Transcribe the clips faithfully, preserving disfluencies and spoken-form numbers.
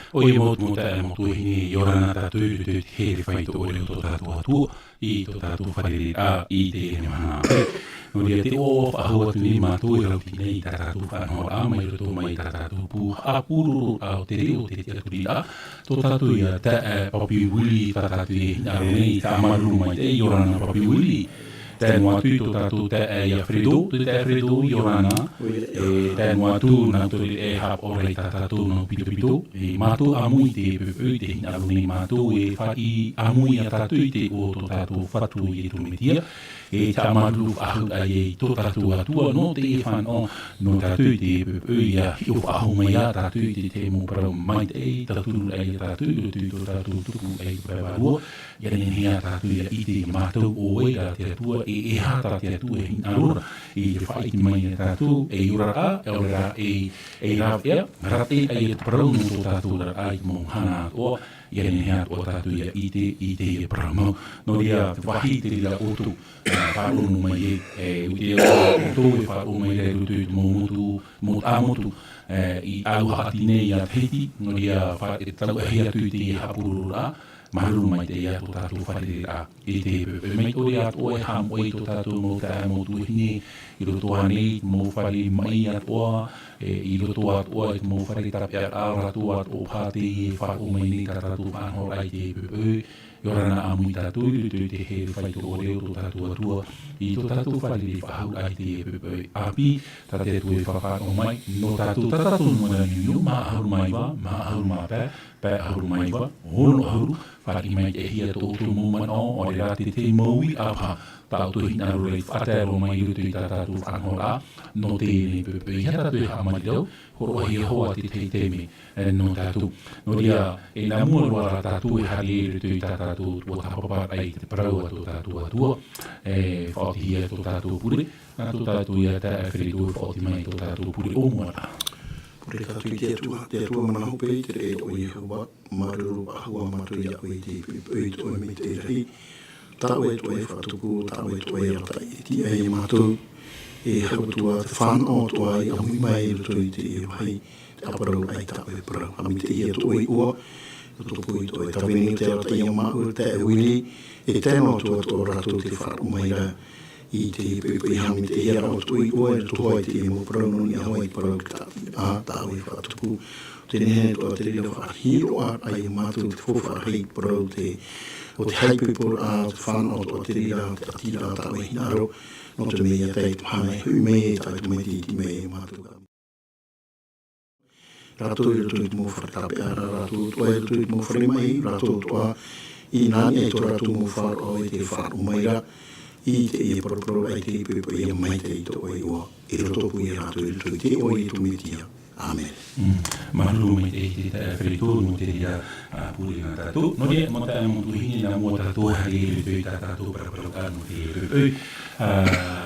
ʻOia mau, mau taeaʻe, mau tuahine, ʻia ora na tātou i roto i te here faitoʻo reo o tō tātou Atua, i tō tātou fārereiraʻa i teie mahana. Nō reira, tē ʻoaʻoa faʻahou atu nei mātou e rave nei i tā tātou faʻanahoraʻa mai roto mai i tā tātou pū haʻapurororaʻa o te reo o te tiʻaturiraʻa, tō tātou ia taeaʻe Papi Willie, tā tātou e hinaʻaro nei, faʻamāuruuru maitaʻi, ʻia ora na Papi Willie. Tae noa atu i tō tātou taeaʻe ia Fredo, tō taeaʻe Fredo, ʻia ora na. E tae noa atu nā Tori e haʻapaʻo ra i tā tātou nau pitopito, e mātou ʻāmui i te poʻipoʻi, tē hinaʻaro nei mātou e fāriʻi ʻāmui ia tātou i te iʻoa o tō tātou Fatu Iesu Mesia, e te haʻamāuruuru faʻahou ā i tō tātou Atua nō te fānaʻo nō tātou i te poʻipoʻi, ʻia hiʻo faʻahou mai ia tātou i te tahi mau parau maitaʻi, tauturu ai ia tātou i roto i tō tātou tupu ʻai te pae vārua, ʻia nehenehe ia tātou ʻia ʻite, mātou ʻo vai rā te Atua, e, e aha tā te Atua e hinaʻaro ra i te faʻaʻite mai ia tātou, e ʻia ora ra, e ʻaore rā, e, e rāveʻa, rāveʻa ai ia te parau nō tō tātou oraraʻa i te mau mahana atoʻa, ʻia nehenehe atoʻa tātou ʻia ʻite i teie parau mau. Nō reira, te vāhi te reira ʻoutou, e, faʻaroʻo mai ai, e, ʻua ʻite ʻoutou e faʻaroʻo mai ra i roto i te mau motu, mau taʻamotu, e, i ʻāua haʻati nei ia Tahiti, nō reira, fa-, e tauʻahi atu i teie haʻapurororaʻa, māuruuru maitaʻi ia tō tātou fārereiraʻa i te poʻipoʻi. Mai te reira atoʻa e haʻamoʻe ai tō tātou mau taeaʻe, mau tuahine, i roto ānei i te mau fare maʻi atoʻa, e, i roto atoʻa i te mau fare tāpeʻaraʻa, rātou atoʻa paha tē faʻaroʻo mai nei i tā tātou faʻanahoraʻa i te poʻipoʻi. ʻIa ora na ʻāmui tātou i roto i te here faitoʻo reo o tō tātou Atua, i tō tātou fārereiraʻa faʻahou i te poʻipoʻi ʻāpī, tā te Atua e faʻaroʻo mai, nō tātou, tā tātou mau niuniu, maha ʻahuru mā iva, maha ʻahuru mā pae, pae ʻahuru mā iva, ono ʻahuru, fāriʻi maitaʻi ia tō ʻoutou mau manaʻo, ʻaore rā te tahi mau uiraʻa paha tā ʻoutou e hinaʻaro ra e faʻatae roa mai i roto i tā tātou faʻanahoraʻa, nō teie nei poʻipoʻi, ʻeiaha tātou e haʻamaitaʻi, hōroʻahia hoʻi te tahi taime, e, nō tātou. Nō reira, e nā mua roa rā tātou e haere i roto i tā tātou tuatāpaparaʻa i te parau a tō tātou Atua, e faʻaotihia tō tātou pure, nā tō tātou ia taeaʻe Fredo e faʻaoti mai tō tātou pure ʻōmuaraʻa. Pure tātou i te Atua, te Atua mana hope, te reira ʻo Iehova, māuruuru faʻahou ā mātou ia ʻoe i te poʻipoʻi, i tō ʻoe maitaʻi rahi. Tā ʻoe atoʻa e faʻatupu, tā ʻoe atoʻa e arataʻi, e tiʻa ia mātou, e hau atoʻa te fānaʻo atoʻa i ʻāmui mai i roto i teie vāhi, te haʻaparau i tā ʻoe parau. Haʻamaitaʻihia tō ʻoe iʻoa, i roto i tō ʻoe tāvini, te arataʻi ia māʻua, taeaʻe Willie, e tae noa atu atoʻa rātou tē faʻaroʻo mai ra i te poʻipoʻi, haʻamaitaʻihia rā ʻoutou iʻoa, i roto hoʻi i te mau parau nō niʻa hoʻi i te parau i te tāvini, ā, tā ʻoe e faʻatupu. Tē nehenehe atoʻa te reira faʻahiroʻaraʻa ia mātou te faufaʻa rahi, parau te, o te haʻaipoiporaʻa, te fānaʻo atoʻa te reira, te ʻatiraʻa tā ʻoe e hinaʻaro, nō te mea ʻia tae i te mahana e hoʻi mai ai, tā ʻoe tamaiti i ʻite mai ia mātou. Rātou i roto i te mau fare tāpeʻaraʻa, rātou atoʻa i roto i te mau fare maʻi, rātou atoʻa i nā niʻa i tō rātou mau faʻaroʻo e tē faʻaroʻo mai ra i teie paraparau i te poʻipoʻi, ʻia maitaʻi tō ʻoe iʻoa, i rotopū ia rātou i roto i te iʻoa o Iesu Mesia. ʻĀmene. Mm. Māuruuru maitaʻi te taeaʻe Fredo nō te reira, ā, pure nā tātou. Nō reira, mau taeaʻe, mau tuahine, nā mua tātou e haere i roto i tā tātou paraparau nō te poʻipoʻi. Ā,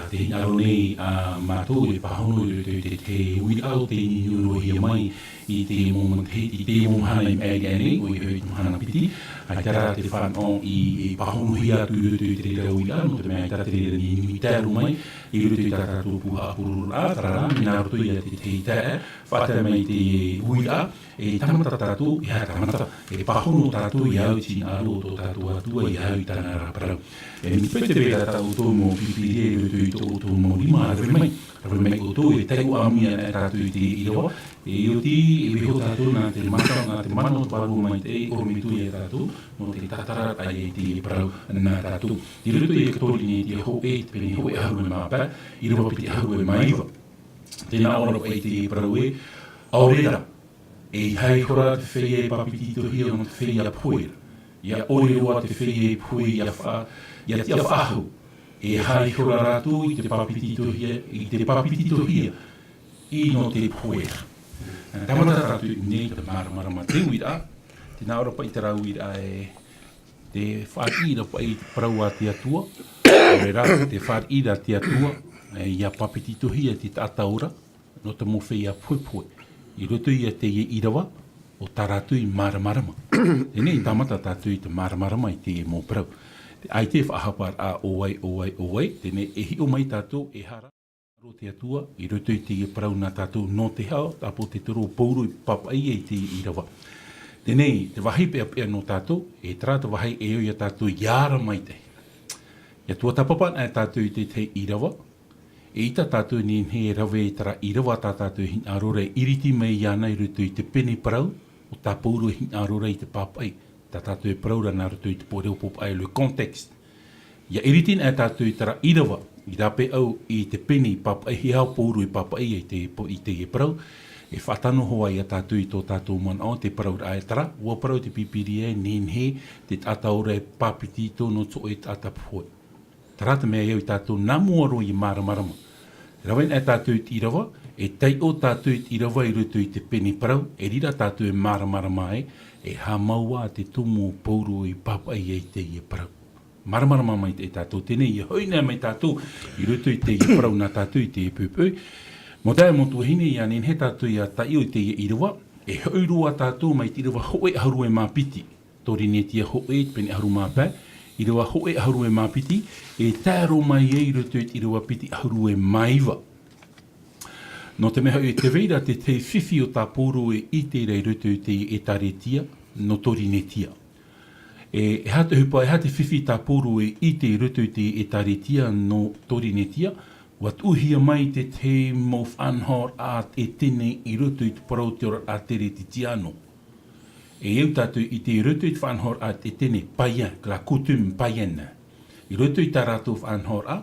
tē hinaʻaro nei, ā, mātou e pāhono i roto i te, te uiraʻa o tei niuniuhia mai i te mau matahiti, i te mau mahana i maʻiri aʻe nei, ʻoia hoʻi te mahana piti, ʻaita rā te fānaʻo i, i pāhonohia atu i roto i te reira uiraʻa, nō te mea ʻaita te reira niuniu i tae roa mai i roto i tā tātou pū haʻapurororaʻa, terā rā, mea nā roto ia te tahi taeaʻe, faʻatae mai te uiraʻa, e tāmata tātou, e aha tāmata, e pāhono tātou i au i te hinaʻaro o tō tātou Atua, i au i tāna ra parau. E mea tiʻa paʻi tē vai ra tā ʻoutou mau Pīpīria i roto i tō ʻoutou mau rima, rave mai, rave mai ʻoutou, e taiʻo ʻāmui ana tātou i te ʻīrava, e ʻoti, e vaiiho tātou nā te mata, nā te mana o te Vārua Maitaʻi, e ʻorometua ia tātou, nō te tātararaʻa i te parau nā tātou. I roto ia Korinito hōʻē, te pene hōʻē ʻahuru mā pae, ʻīrava piti ʻahuru mā iva. Tē nā ʻō ra paʻi te parau ē, ʻaore ra, e haere iho ra te feiā e pāpetitohia nō te feiā pohe ra. ʻIa ʻore roa te feiā e pohe ʻia fa-, ʻia tiʻa faʻahou. E haere iho ra rātou i te pāpetitohia, i te pāpetitohia, ʻino te pohe ra. Tāmata tātou i ʻō nei, te māramarama, te uiraʻa, tē nā ʻō ra paʻi terā uiraʻa ē, te fāriʻi ra paʻi i te parau a te Atua, ʻaore rā, te fāriʻi ra te Atua, e, ʻia pāpetitohia te taʻata ora, nō te mau feiā pohepohe. I roto ia teie ʻīrava, ʻo tā rātou i māramarama. Teie nei tāmata tātou i te māramarama i teie mau parau. Te, ʻaita e faʻahaparaʻa ʻo vai, ʻo vai, ʻo vai, teie nei e hiʻo mai tātou, e hara. Aro te Atua, i roto i teie parau nā tātou nō te hau, tāpō te toro o Pauro i pāpaʻi ai i teie ʻīrava. Teie te vāhi peʻapeʻa nō tātou, e terā te vāhi e au ia tātou ia ara maitaʻi. Ia tuatāpapa anaʻe tātou i te tahi ʻīrava, eʻita tātou e nehenehe e rave i terā ʻīrava tā tātou e hinaʻaro ra e ʻiriti mai iāna i roto i te pene parau, ʻo tā Pauro e hinaʻaro ra i te pāpaʻi, tā tātou e parau ra nā roto i te pōrero popaʻā, le contexte. Ia ʻiriti anaʻe tātou i terā ʻīrava, i rāpae au i te pene i pāpaʻihia ʻo Pauro i pāpaʻi i te, i te parau, e faʻatano hoʻi ia tātou i tō tātou manaʻo te parauraʻa e terā, ʻua parau te Pīpīria e nehenehe te taʻata ora e pāpetito nō te hōʻē taʻata pohe. Terā te mea e au ia tātou nā mua roa ia māramarama. Rave anaʻe tātou i te ʻīrava, e taiʻo tātou i te ʻīrava i roto i te pene parau, e reira tātou e māramarama ai, e aha mau ā te tumu o Pauro i pāpaʻi ai i teie parau. Māramarama maitaʻi tātou teie, ia hoʻi anaʻe mai tātou i roto i teie parau nā tātou i teie poʻipoʻi. Mau taeaʻe, mau tuahine, ia nehenehe tātou ia taiʻo i teie ʻīrava, e hoʻi roa tātou mai te ʻīrava hōʻē ʻahuru e mā piti. Torinetia hōʻē, te pene ʻahuru mā pae, ʻīrava hōʻē ʻahuru e mā piti, e tae roa mai ai i roto i te ʻīrava piti ʻahuru e mā iva. Nō te mea hoʻi, tē vai ra te tahi fifi ʻo tā Pauro e ʻite ra i roto i te ʻētāretia nō Torinetia. E, e aha te ʻohipa, e aha te fifi tā Pauro e ʻite i roto i te ʻētāretia nō Torinetia, ʻua tuʻuhia mai te tahi mau faʻanahoraʻa ʻĒtene i roto i te parau o te oraraʻa Teretitiano. E au tātou i ʻite i roto i te faʻanahoraʻa ʻĒtene, païen, la coutume païenne. I roto i tā rātou faʻanahoraʻa,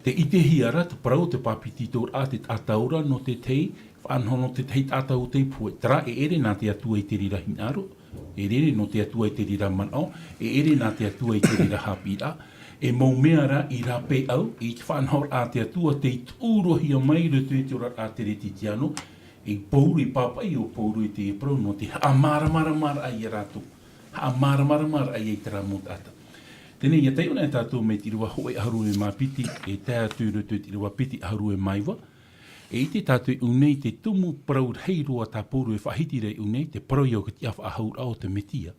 tē ʻitehia ra te parau o te pāpetitoraʻa te taʻata ora nō te tahi faʻanaho, nō te tahi taʻata ʻo tei pohe. Terā, e ʻere nā te Atua i te reira hinaʻaro, e ʻere nō te Atua i te reira manaʻo, e ʻere nā te Atua i te reira haʻapiʻiraʻa. E mau mea rā i rāpae au i te faʻanahoraʻa a te Atua tei tuʻurohia mai i roto i te oraraʻa Teretitiano, i Pauro, i pāpaʻi ʻo Pauro i teie parau nō te haʻamāramaramaraʻa ia rātou. Haʻamāramaramaraʻa ia i terā mau taʻata. Teie, ia taiʻo anaʻe tātou mai te ʻīrava hōʻē ʻahuru e mā piti, e tae atu i roto i te ʻīrava piti ʻahuru e mā iva. E ʻite tātou i ʻō nei te tumu parau rahi roa tā Pauro e faʻahiti ra i ʻō nei, te parau ia o te tiʻafaʻahouraʻa o te Metia.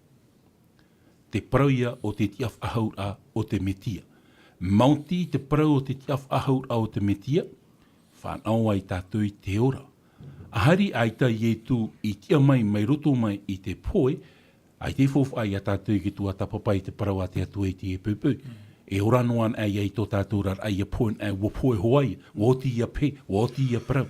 Te parau ia o te tiʻafaʻahouraʻa o te Metia. Maoti te parau o te tiʻafaʻahouraʻa o te Metia, fānaʻo ai tātou i te ora. ʻA haere ʻaita Ietu i tiʻa mai, mai roto mai i te pohe, ʻaita e faufaʻa ia tātou i te tuatāpapa i te parau a te Atua i teie poʻipoʻi. E ora noa anaʻe ia i tō tātou oraraʻa ia pohe, ʻua pohe hoʻi ia, ʻua oti ia pehe, ʻua oti ia parau.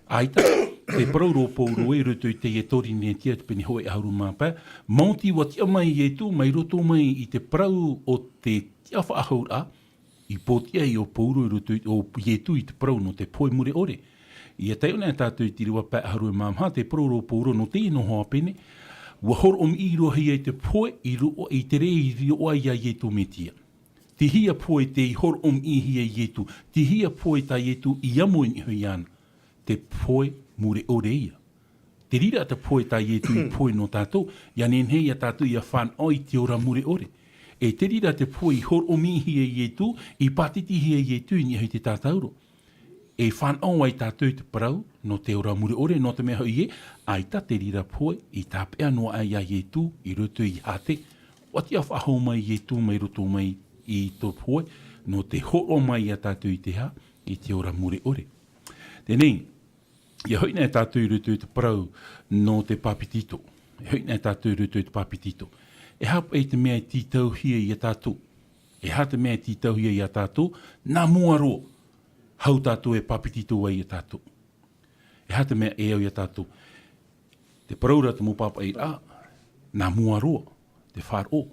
ʻAita, te parau ra ʻo Pauro i roto i teie Torinetia te pene hōʻē ʻahuru mā pae, maoti ʻua tiʻa mai Ietu, mai roto mai i te parau o te tiʻafaʻahouraʻa, i pōtiʻa ai ʻo Pauro i roto i, ʻo Ietu i te parau nō te pohe mure ʻore. Ia taiʻo anaʻe tātou i te ʻīrava pae ʻahuru e mā maha, te parau ra ʻo Pauro nō teie noa pene, ʻua horoʻomiʻi roa hia te pohe i roaʻa, i te reira i roaʻa ia Ietu Metia. Tei hea pohe tei horoʻomiʻihia e Ietu, tei hea pohe tā Ietu i amo i niʻa iāna. Te pohe mure ʻore ia. Te reira te pohe tā Ietu i pohe nō tātou, ia nehenehe ia tātou ia fānaʻo i te ora mure ʻore. E te reira te pohe i horoʻomiʻihia e Ietu, i pātitihia e Ietu i niʻa i te tātauro. E fānaʻo ai tātou i te parau nō te ora mure ʻore, nō te mea hoʻi ē, ʻaita te reira pohe i tāpeʻa noa aʻe ia Ietu i roto i Hāte. ʻUa tiʻa faʻahou mai Ietu mai roto mai i tō pohe, nō te hōroʻa mai ia tātou i te aha, i te ora mure ʻore. Teie, ia hoʻi anaʻe tātou i roto i te parau nō te pāpetito. Ia hoʻi anaʻe tātou i roto i te pāpetito. E aha paʻi te mea e tītauhia ia tātou? E aha te mea e tītauhia ia tātou? Nā mua roa, hau tātou e pāpetito ai ia tātou. E aha te mea e au ia tātou? Te parau ra te mau pāpaʻiraʻa, nā mua roa, te faʻaroʻo.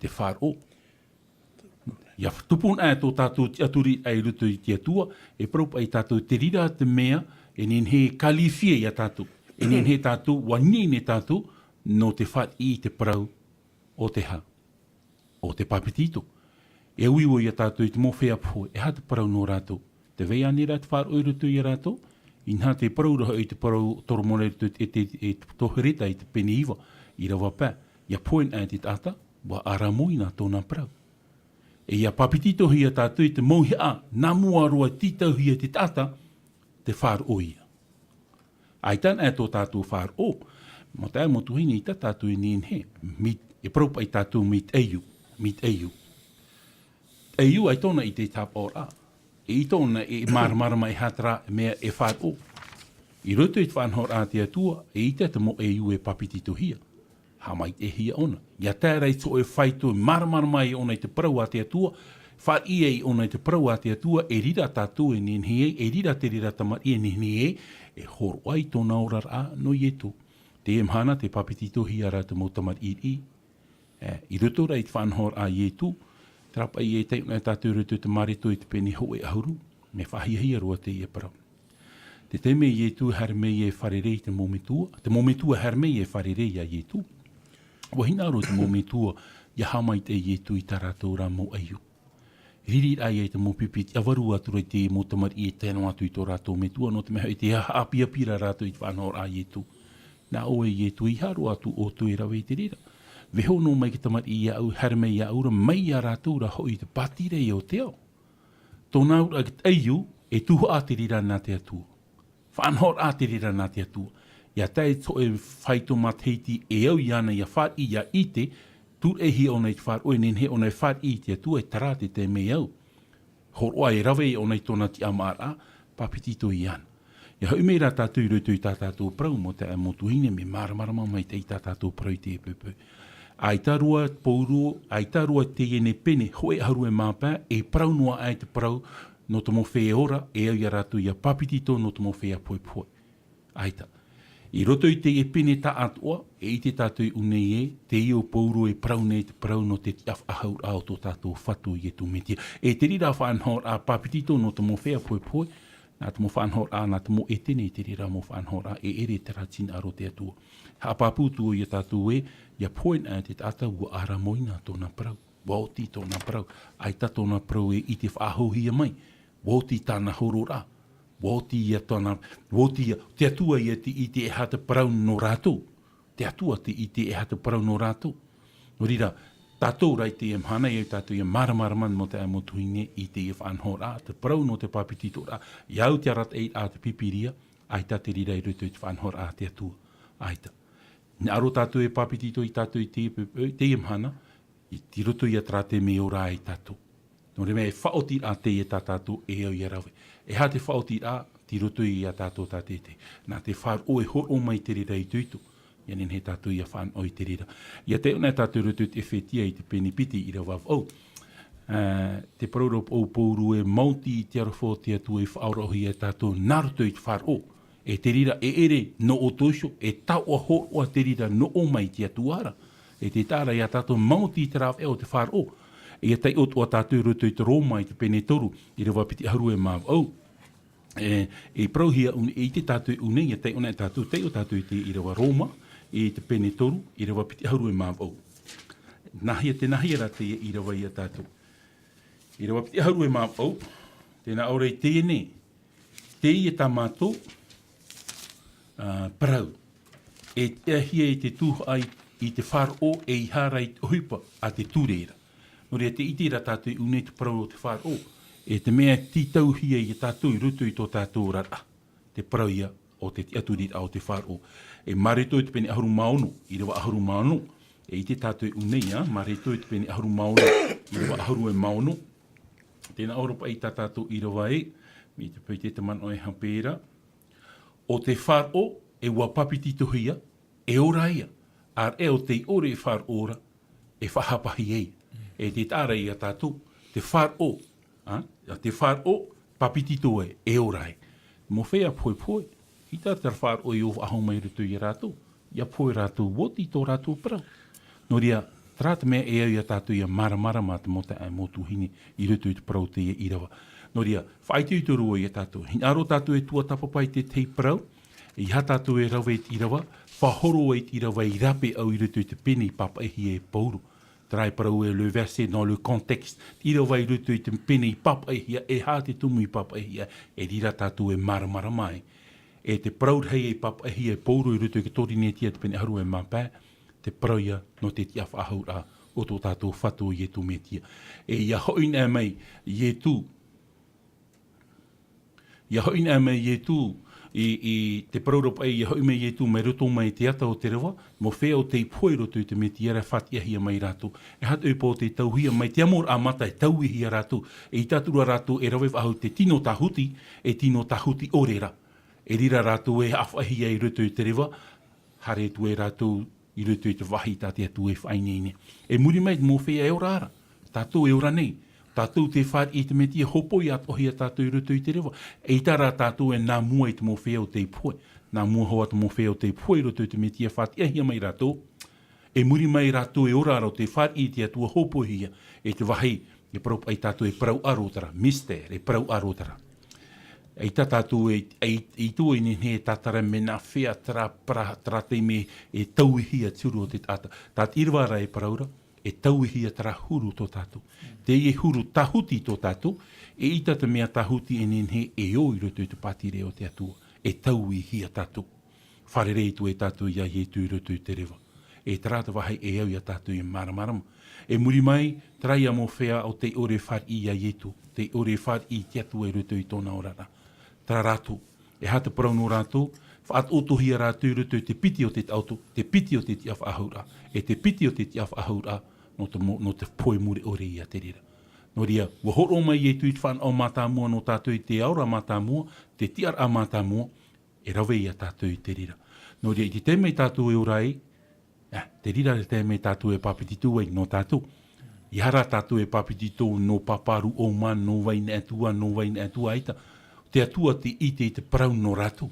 Te faʻaroʻo. Ia tupu anaʻe tō tātou tiʻaturi i roto i te Atua, e parau paʻi tātou te reira te mea, e nehenehe e kalifia ia tātou. E nehenehe tātou, ʻua ineine tātou, nō te fāriʻi i te parau o te aha? O te pāpetito. E uiui ia tātou i te mau feiā pohe, e aha te parau nō rātou? Tē vai ānei ra te faʻaroʻo i roto ia rātou? Inaha te parau ra hoʻi te parau Toromona i roto i te, e te, e te Tohereta i te pene iva, ʻīrava pae. Ia pohe anaʻe te taʻata, ʻua ʻāramōina tōna parau. E ia pāpetitohia tātou i te mauhaʻa, nā mua roa tītauhia te taʻata, te faʻaroʻo ia. ʻAita anaʻe tō tātou faʻaroʻo, mau taeaʻe mau tuahine, ʻaita tātou e nehenehe, mai, e parau paʻi tātou mai te ʻaiū, mai te ʻaiū. ʻAiū, ʻaita ʻōna i ʻite i te haʻapaʻoraʻa, ʻaita ʻōna e māramarama e aha terā mea e faʻaroʻo. I roto i te faʻanahoraʻa a te Atua, eʻita te mau ʻaiū e pāpetitohia. Haʻamaitaʻihia ʻōna. ʻIa tae ra i te hōʻē faito e māramarama ai ʻōna i te parau a te Atua, fāriʻi ai ʻōna i te parau a te Atua, e riro tātou e nehenehe ai, e riro te reira tamariʻi e nehenehe ai, e hōroʻa i tōna oraraʻa nō Ietu. Teie mahana tē pāpetitohia ra te mau tamariʻi, e, i roto rā i te faʻanahoraʻa a Ietu, terā paʻi e taiʻo na tātou i roto i te Mareko i te pene hōʻē ʻahuru, mea faʻahiahia roa teie parau. Te taime Ietu e haere mai e fārerei i te mau metua, te mau metua e haere mai e fārerei ia Ietu. ʻUa hinaʻaro te mau metua, ʻia haʻamaitaʻi Ietu i tā rātou ra mau ʻaiū. Riri rā ia i te mau pipi, ʻia vārua atu ra i te mau tamariʻi e tae noa atu i tō rātou metua, nō te mea hoʻi tē haʻapiʻipiʻi ra rātou i te faʻanahoraʻa a Ietu. Nā ʻō e Ietu, ʻeiaha roa atu ʻoutou e rave i te reira. Vaiiho noa mai te tamariʻi iāʻu, haere mai iāʻu ra, mai ia rātou ra hoʻi te pātireia o te ao. Tōna auraʻa te ʻaiū, e tuhaʻa te reira nā te Atua. Faʻanahoraʻa te reira nā te Atua. ʻIa tae i te hōʻē faito matahiti e au iāna ʻia fāriʻi ʻia ʻite, tūreʻahia ʻōna i te faʻaroʻo e nehenehe ʻōna e fāriʻi i te Atua e terā te taime au. Hōroʻa e rave ʻōna i tōna tiʻamāraʻa, pāpetito iāna. ʻIa hoʻi mai rā tātou i roto i tā tātou parau, mau taeaʻe mau tuahine, mea māramarama maitaʻi tā tātou parau i teie poʻipoʻi. ʻAita roa pauroa, ʻaita roa teie nei pene, hōʻē ʻahuru e mā pae, e parau noa aʻe te parau, nō te mau feiā ora, e au ia rātou ʻia pāpetito nō te mau feiā pohepohe. ʻAita. I roto i teie pene tāʻatoʻa, e ʻite tātou i ʻō nei ē, teie ʻo Pauroa e parau nei te parau nō te tiʻafaʻahouraʻa o tō tātou Fatu ʻo Ietu Metia. E te reira faʻanahoraʻa pāpetito nō te mau feiā pohepohe, nā te mau faʻanahoraʻa, nā te mau ʻētene, te reira mau faʻanahoraʻa, e ʻere terā tē hinaʻaro te Atua. Haʻapāpū atu ia tātou ē, ʻia pohe na te taʻata ʻua ʻāramoina tōna parau. ʻUa oti tōna parau. ʻAita tōna parau e ʻite faʻahouhia mai. ʻUa oti tāna horoʻaraʻa. ʻUa oti ia tāna, ʻua oti ia, te Atua ia tē ʻite e aha te parau nō rātou. Te Atua tē ʻite e aha te parau nō rātou. Nō reira, tātou rā i teie mahana, e au tātou ʻia māramarama mau taeaʻe mau tuahine i teie faʻanahoraʻa, te parau nō te pāpetitoraʻa, ʻia au te arataʻiraʻa a te Pīpīria, ʻaita te reira i roto i te faʻanahoraʻa a te Atua. ʻAita. Hinaʻaro tātou e pāpetito ia tātou i teie, teie mahana, i, i roto ia terā taime e ora ai tātou. Nō reira e faʻaotiraʻa teie tā tātou e au ʻia rave. E aha te faʻaotiraʻa, tei roto ia tātou tātaʻitahi. Nā te faʻaroʻo e hōroʻa mai te reira itoito. ʻIa nehenehe tātou ʻia faʻanaho i te reira. ʻIa taiʻo na tātou i roto i te Efetia i te pene piti ʻīrava vaʻu. Ā, te parau ra ʻo Pauroa e maoti i te aroha o te Atua i faʻaorahia ia tātou nā roto i te faʻaroʻo. E te reira e ʻere nō ʻoutou iho, e taoʻa hōroʻa te reira nō ʻō mai te Atua ra. E te taʻa ra ia tātou maoti i te rāveʻa o te faʻaroʻo. ʻIa taiʻo atoʻa tātou i roto i te Roma i te pene toru, ʻīrava piti ʻahuru e mā vaʻu. E, e parauhia ʻō nei, e ʻite tātou ʻō nei, ʻia taiʻo na tātou, taiʻo tātou i te ʻīrava Roma, i te pene toru, ʻīrava piti ʻahuru e mā vaʻu. Nāhea, tē nāhea rā teie ʻīrava ia tātou. ʻĪrava piti ʻahuru e mā vaʻu, tē nā ʻō ra i teie nei, teie tā mātou, ā, parau. E tiʻahia i te tuhaʻa i, i te faʻaroʻo ʻeiaha ra i te ʻohipa a te ture ra. Nō reira tē ʻite ra tātou i ʻō nei te parau o te faʻaroʻo. E te mea tītauhia ia tātou i roto i tō tātou oraraʻa. Te parau ia o te tiʻaturiraʻa o te faʻaroʻo. E Mareko i te pene ʻahuru mā ono, ʻīrava ʻahuru mā ono. E ʻite tātou i ʻō nei, ā, Mareko i te pene ʻahuru mā ono, ʻīrava ʻahuru e mā ono. Tē nā ʻō ra paʻi tā tātou ʻīrava ē, mai te peu te manaʻo e hape ra. ʻO te faʻaroʻo, e ʻua papetitohia, e ora ia. ʻĀreʻa ʻo tei ʻore e faʻaroʻo ra, e faʻahapahia ia. E te taʻa ra ia tātou, te faʻaroʻo, ā, te faʻaroʻo, papetito e, e ora e. Mau feiā pohepohe, ʻaita terā faʻaroʻo i ʻō faʻahou mai i roto ia rātou, ʻia pohe rātou ʻua oti tō rātou parau. Nō reira, terā te mea e au ia tātou ʻia māramarama te mau taeaʻe mau tuahine i roto i te parau o teie ʻīrava. Nō reira, faʻaitoito roa ia tātou. Hinaʻaro tātou e tuatāpapa i te tahi parau, ʻeiaha tātou e rave i te ʻīrava, faʻahoro ai te ʻīrava i rāpae au i roto i te pene i pāpaʻihia e Pauro. Terā e parau e le verset dans le contexte. Te ʻīrava i roto i te pene i pāpaʻihia, e aha te tumu i pāpaʻihia, e reira tātou e māramarama ai. E te parau rahi i pāpaʻihia e Pauro i roto i te Korinetia te pene ʻahuru e mā pae, te parau ia nō te tiʻafaʻahouraʻa o tō tātou Fatu ʻo Ietu Metia. E ʻia hoʻi na mai Ietu, ʻia hoʻi na mai Ietu, i, i te parau ra paʻi, ʻia hoʻi mai Ietu mai roto mai te ata o te reva, mau feiā ʻo tei pohe i roto i te Metia ra e faʻatiʻahia mai rātou. E aha te ʻohipa ʻo tei tauhia mai te amoraʻa mata e tauihia rātou, e ʻaita atu ra rātou e rave faʻahou te tino tāhuti, e tino tāhuti ʻore ra. E reira rātou e haʻafaʻahia i roto i te reva, haere atu ai rātou i roto i te vāhi tā te Atua e faʻaineine. E muri mai te mau feiā e ora ra, tātou e ora nei. Tātou tē fāriʻi i te Mesia, hōpoi atoʻa hia tātou i roto i te reva. ʻEita rā tātou e nā mua i te mau feiā o tei pohe. Nā mua hoʻi te mau feiā o tei pohe i roto i te Mesia, fāriʻihia mai rātou. E muri mai rātou e ora ra, tē fāriʻi i te Atua, hōpoi hia, e te vāhi, e parau paʻi tātou e parau ʻaro terā, mystère, e parau ʻaro terā. ʻEita tātou e, e, e ʻite e nehenehe e tātara mea nā hea terā, terā, terā taime e tauihia te huru o te taʻata. Tā te ʻīrava ra e parau ra, e tauihia terā huru tō tātou. Teie huru tāhuti tō tātou, ʻeita te mea tāhuti e nehenehe e ō i roto i te pātireia o te Atua. E tauihia tātou. Fārerei atu e tātou iā Ietu i roto i te reva. E terā te vāhi e au iā tātou e māramarama. E muri mai, terā ia mau feiā o tei ʻore e fāriʻi iā Ietu, tei ʻore e fāriʻi i te Atua i roto i tōna oraraʻa. Terā rātou, e aha te parau nō rātou? Faʻaotootohia rātou i roto i te piti o te taʻoto, te piti o te tiʻafaʻahouraʻa, e te piti o te tiʻafaʻahouraʻa nō te mo-, nō te pohe mure ʻore ia te reira. Nō reira, ʻua hōroʻa mai Ietu i te fānaʻo mātāmua nō tātou, i te ora mātāmua, te tiʻaraʻa mātāmua, e rave iā tātou i te reira. Nō reira, i te taime tātou e ora ai, eh, te reira te taime tātou e pāpetito ai nō tātou. ʻEiaha rā tātou e pāpetito nō pāpāruʻouma, nō vai nā Atua, nō vai nā Atua, ʻeita. Te Atua tē ʻite i te parau nō rātou.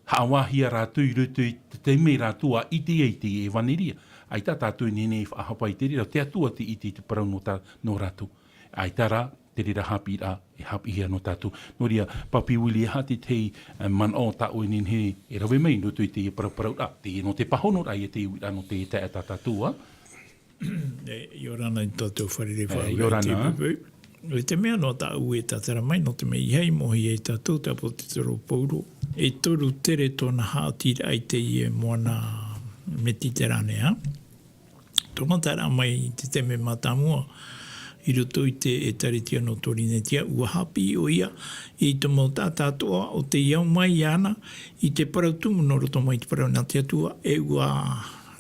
Haʻavāhia rātou i roto i te taime rātou ʻa ʻite ai te ʻevaneria. ʻEita tātou e nehenehe e faʻahapa i te reira, te Atua tē ʻite i te parau nō tā, nō rātou. ʻEita rā, te reira haʻapiʻiraʻa, e haʻapiʻihia nō tātou. Nō reira, Papi Willie, e aha te tahi, eh, manaʻo tā ʻoe e nehenehe e rave mai i roto i teie paraparauraʻa, teie nō te pāhonoraʻa, ia te uiraʻa nō te taeaʻe tā tātou, ā? E, ʻia ora na i tō tātou fārerei. E, faʻaora ʻia ora i te na. Pupu. E te mea nō tāʻu e tātara mai, nō te mea ʻeiaha i mōhia e tātou te ʻāpōsetolo Paulo, e toru tere tōna haʻaotiraʻa i teie moana Mediterānea. Tōna taeraʻa mai i te taime mātāmua, i roto i te ʻĒtārētia nō Torinetia, ʻua haʻapiʻi ʻoia i te mau taʻata atoʻa o tei au mai iāna i te parau tumu nō roto mai te parau nā te Atua, e ʻua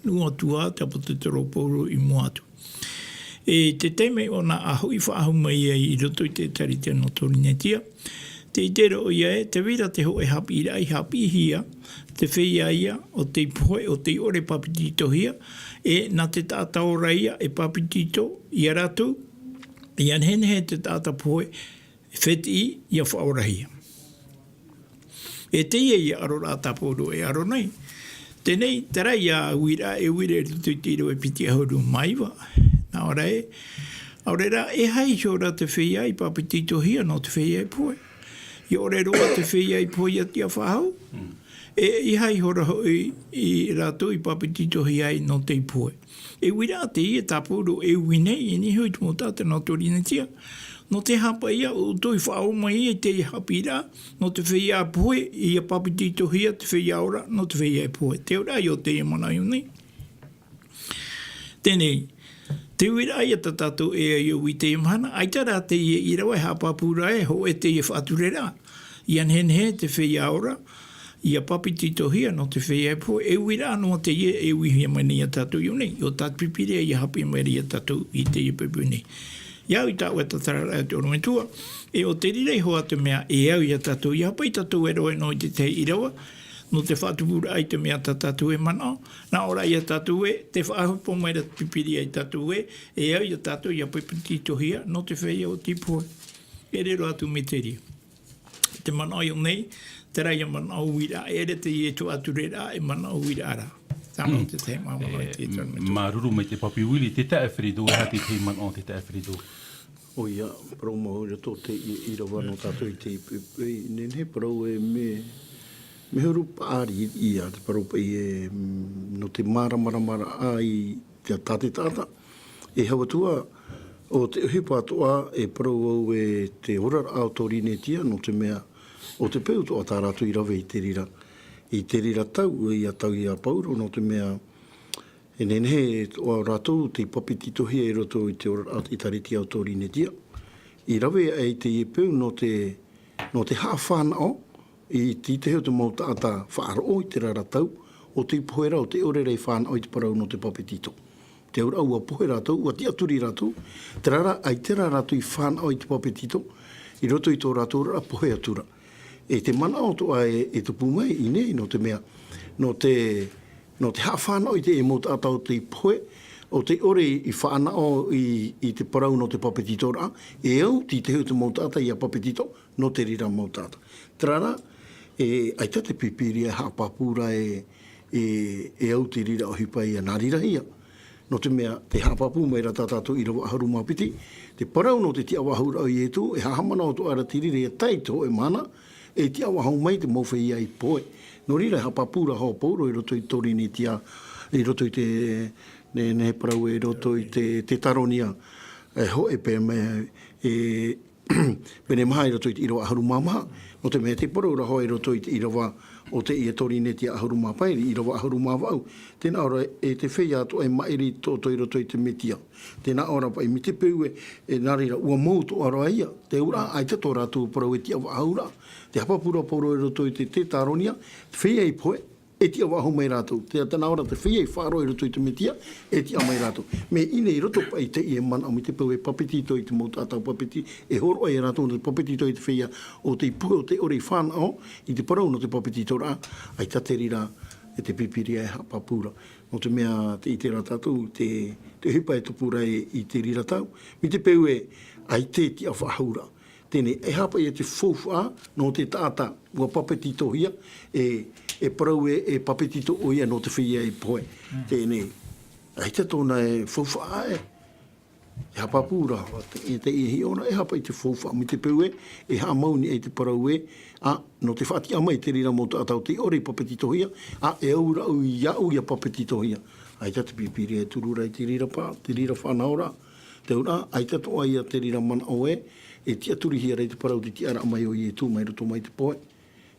nuʻu atu ā te ʻāpōsetolo Paulo i mua atu. E te taime ʻōna ʻa hoʻi faʻahou mai ai i roto i te ʻĒtārētia nō Torinetia, tē ʻite ra ʻoia ē, tē vai ra te hōʻē haʻapiʻiraʻa i haʻapiʻihia, te feiā ïa o tei pohe, o tei ʻore e pāpetitohia, e nā te taʻata ora ïa e pāpetito ia rātou, ʻia nehenehe te taʻata pohe, e fētiʻi ʻia faʻaorahia. E teie ïa ʻaroraʻa tā Paulo e ʻaro nei. Teie, terā ïa uiraʻa e uira i roto i te ʻīrava e piti ʻahuru mā iva. Nā ʻō ra ē, ʻaore rā, e ʻeiaha iho ra te feiā i pāpetitohia nō te feiā i pohe. ʻIa ʻore roa te feiā i pohe ʻia tiʻafaʻahou. E ʻeiaha iho ra hoʻi ia rātou i pāpetitohia ai nō tei pohe. E uiraʻa teie tā Paulo e ui nei, e niʻa iho i te mau taʻata nō Torinetia. Nō te aha paʻi ïa ʻoutou i faʻaō mai ai i teie haʻapiʻiraʻa, nō te feiā pohe, ʻia pāpetitohia, te feiā ora, nō te feiā e pohe. Te auraʻa ïa o teie manaʻo i ʻō nei. Teie, te uiraʻa ïa tā tātou e ui i teie mahana, ʻaita rā teie ʻīrava e haʻapāpū ra ē, hōʻē teie faʻatureraʻa. ʻIa nehenehe te feiā ora, ʻia pāpetitohia nō te feiā e pohe, e uiraʻa noa teie e uihia mai nei ia tātou i ʻō nei, ʻo tā te Pīpīria ʻia haʻapiʻi mai ra ia tātou i teie poʻipoʻi nei. ʻIa au i tāʻu e tātararaʻa e te ʻorometua, e ʻo te reira iho ā te mea e au ia tātou, ʻia haʻapaʻo tātou e rave noa i te tahi ʻīrava, nō te faʻatupuraʻa i te mea tā tātou e manaʻo, nā ʻō ra ia tātou ē, tē faʻahope mai ra te Pīpīria ia tātou ē, e au ia tātou ʻia pāpetitohia, nō te feiā o tei pohe. E riro atu mai te reira. Te manaʻo i ʻō nei, terā ïa manaʻo uiraʻa, e ʻere teie tō ʻatureraʻa, e manaʻo uiraʻa ra. Tāna Mm. te tahi manaʻo i te E, tō ʻorometua. Māuruuru mai te Papi Willie, te taeaʻe Fredo, e aha te tahi manaʻo te taeaʻe Fredo? ʻOia, parau mau i roto i te ʻīrava nō tātou i te, e, e, nehenehe parau e mea, mea huru paʻari ia te parau paʻi e, mm, nō te māramarama ra i te, tā te taʻata. E hau atu ā, ʻo te ʻohipa atoʻa e parau au e te oraraʻa o Torinetia, nō te mea, ʻo te peu atoʻa tā rātou i rave i te reira, i te reira tau, ʻia tau ia Paulo, nō te mea, e nehenehe atoʻa rātou tei pāpetitohia i roto i te oraraʻa ʻĒtārētia o Torinetia. I rave aʻe i teie peu nō te, nō te haʻafānaʻo, i te tahi o te mau taʻata faʻaroʻo i terā ra tau, ʻo tei pohe ra, ʻo tei ʻore ra e fānaʻo i te parau nō te pāpetito. Te auraʻa ʻua pohe rātou, ʻua tiʻaturi rātou, terā rā, ʻaita rā rātou i fānaʻo i te pāpetito, i roto i tō rātou oraraʻa pohe atu ra. E te manaʻo atoʻa e, e tupu mai i ʻō nei, nō te mea, nō te, Nō te haʻafānaʻo i te mau taʻata o te pohe, ʻo te ʻore i fānaʻo i, i te parau nō te papetitoraʻa, e au, tītauhia te mau taʻata ia papetito, nō te reira mau taʻata. Terā rā, e, ʻaita te Pīpīria e haʻapāpū ra e, e, e au te reira ʻohipa ia nā reira hia. Nō te mea, tē haʻapāpū mai ra tā tātou ʻīrava ʻahuru mā piti, te parau nō te tiʻa faʻahou ra ʻo Ietu, e haʻamanaʻo atoʻa ra te reira ia tae i te hōʻē mahana, e tiʻa faʻahou mai te mau feiā i pohe. Nō reira, e haʻapāpū ra hoʻi Pauro i roto i Torinetia, i roto i te, ne, ne parau e roto i te, Tetaronia, e hōʻē pē mai, e, pene maha i roto i te ʻīrava ʻahuru mā maha. Nō te mea tē parau ra hoʻi i roto i te ʻīrava o te ia Torinetia ʻahuru mā pae, ʻīrava ʻahuru mā vaʻu. Tē nā ʻō ra e te feiā atoʻa e maʻiri atoʻa i roto i te Metia. Tē nā ʻō ra paʻi mai te peu ē, e nā reira, ʻua mau atoʻa ra ia. Te auraʻa, ʻaita tō rātou parau e tiʻa faʻahou ra. Tē haʻapāpū ra Pauro i roto i te Tetaronia, te feiā i pohe, e tiʻa faʻahou mai rātou. Te, tē nā ʻō ra te feiā i faʻaroʻo i roto i te Metia, e tiʻa mai rātou. Mea ʻino i roto paʻi i teie manaʻo mai te peu e papetito i te mau taʻata papeti-, e hōroʻa ia rātou nō te papetito i te feiā o tei pohe, ʻo te ʻore i fānaʻo i te parau nō te papetitoraʻa, ʻaita te reira e te Pīpīria e haʻapāpū ra. Nō te mea tē ʻite ra tātou, te, te ʻohipa e tupu ra i te reira tau, mai te peu ē, ʻaita e tiʻa faʻahou ra. Teie, e aha paʻi te faufaʻa nō te taʻata ʻua papetitohia, e, e parau ē, e papetito ʻoia nō te feiā i pohe. Mm. Teie, ʻaita tōna e faufaʻa ē. E haʻapāpū ra, e te, e hiʻo ra, e aha paʻi te faufaʻa mai te peu ē, e haʻamau nei te parau ē, ā, nō te faʻatiʻa mai te reira mau taʻata ʻo tei ʻore i papetitohia, ā, e au ra au ia au ia papetitohia. ʻAita te Pīpīria e turu ra i te reira pa-, te reira fānaʻoraʻa. Te auraʻa, ʻaita atoʻa ia te reira manaʻo ē, e tiʻaturihia ra i te parau te tiʻaraʻa mai o Ietu mai roto mai te pohe.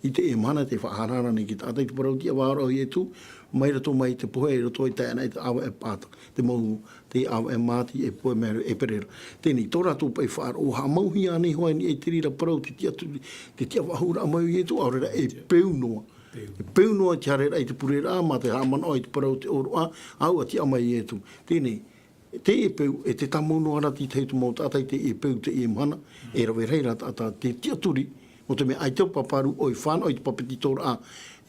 I teie mahana tē faʻahaʻahaʻa nei te taʻata i te parau tiʻa faʻahou ra o Ietu, mai roto mai te pohe, i roto i te taeaʻe i te ʻāvaʻe Pāta. Te mau, te ʻāvaʻe Māti e pohe mai e pere ra. Teie, tō rātou paʻi faʻaroʻo, haʻamauhia nei hoʻi i te reira parau te tiʻatu-, te tiʻa faʻahouraʻa mai o Ietu, ʻaore rā e peu noa. Peu. E peu noa te haereraʻa i te pureraʻa, mā te haʻamanaʻo i te parau te ʻōroʻa, ʻaua tiʻa mai Ietu. Teie, teie peu, e te tāmau noa ra te tahi o te mau taʻata i teie peu, teie mahana, e rave rahi ra taʻata te tiʻaturi, nō te mea ʻaita paparu ʻoe i fānaʻo i te papetitoraʻa,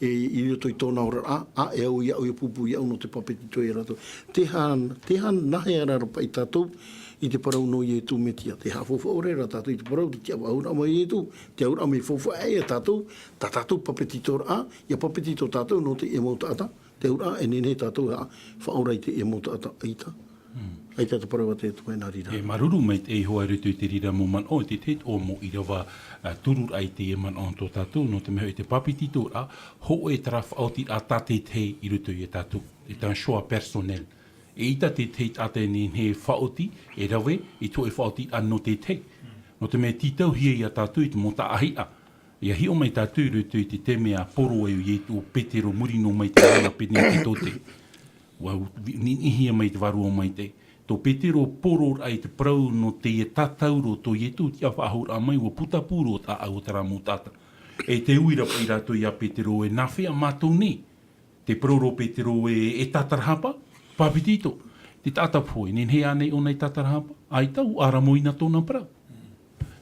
e, i roto i tōna oraraʻa, ā, e au ia au ia pūpū ia au nō te papetito ia rātou. Te aha, te aha nāhea ra paʻi tātou i te parau nō Ietu Metia. Tē haʻafaufaʻa ʻore ra tātou i te parau te tiʻa faʻahouraʻa mai o Ietu, te auraʻa mea faufaʻa ia tātou, tā tātou papetitoraʻa, ia papetito tātou nō teie mau taʻata, te auraʻa e nehenehe tātou e haʻafaʻaora i teie mau taʻata, ʻaita. Mm. ʻAita te parau a te Atua e nā reira. E māuruuru maitaʻi hoʻi i roto i te reira mau manaʻo, i te tahi atoʻa mau ʻīrava, ā, tururaʻa i teie manaʻo tō tātou, nō te mea hoʻi te papetitoraʻa, hōʻē terā faʻaotiraʻa tātaʻitahi i roto ia tātou. C'est un choix personnel. ʻEita te tahi taʻata e nehenehe e faʻaoti, e rave i te hōʻē faʻaotiraʻa nō te tahi. Nō te mea tītauhia ia tātou i te mau taʻahiraʻa. ʻIa hiʻo mai tātou i roto i te taime a poro ai ʻo Ietu, ʻo Petero, muri noa mai te mana Penetetote. ʻUa vi-, niʻinihia mai te Vārua Maitaʻi. Tō Petero pororaʻa i te parau nō teie tātauro tō Ietu, tiʻa faʻahouraʻa mai, ʻua putapū roa te ʻāʻau o terā mau taʻata. E tē ui ra paʻi rātou ia Petero, e nāfea mātou nei? Tē parau ra ʻo Petero, e, e tātarahapa, papetito. Te taʻata pohe, e nehenehe ānei ʻōna e tātarahapa? ʻAita, ʻua ʻāramoina tōna parau.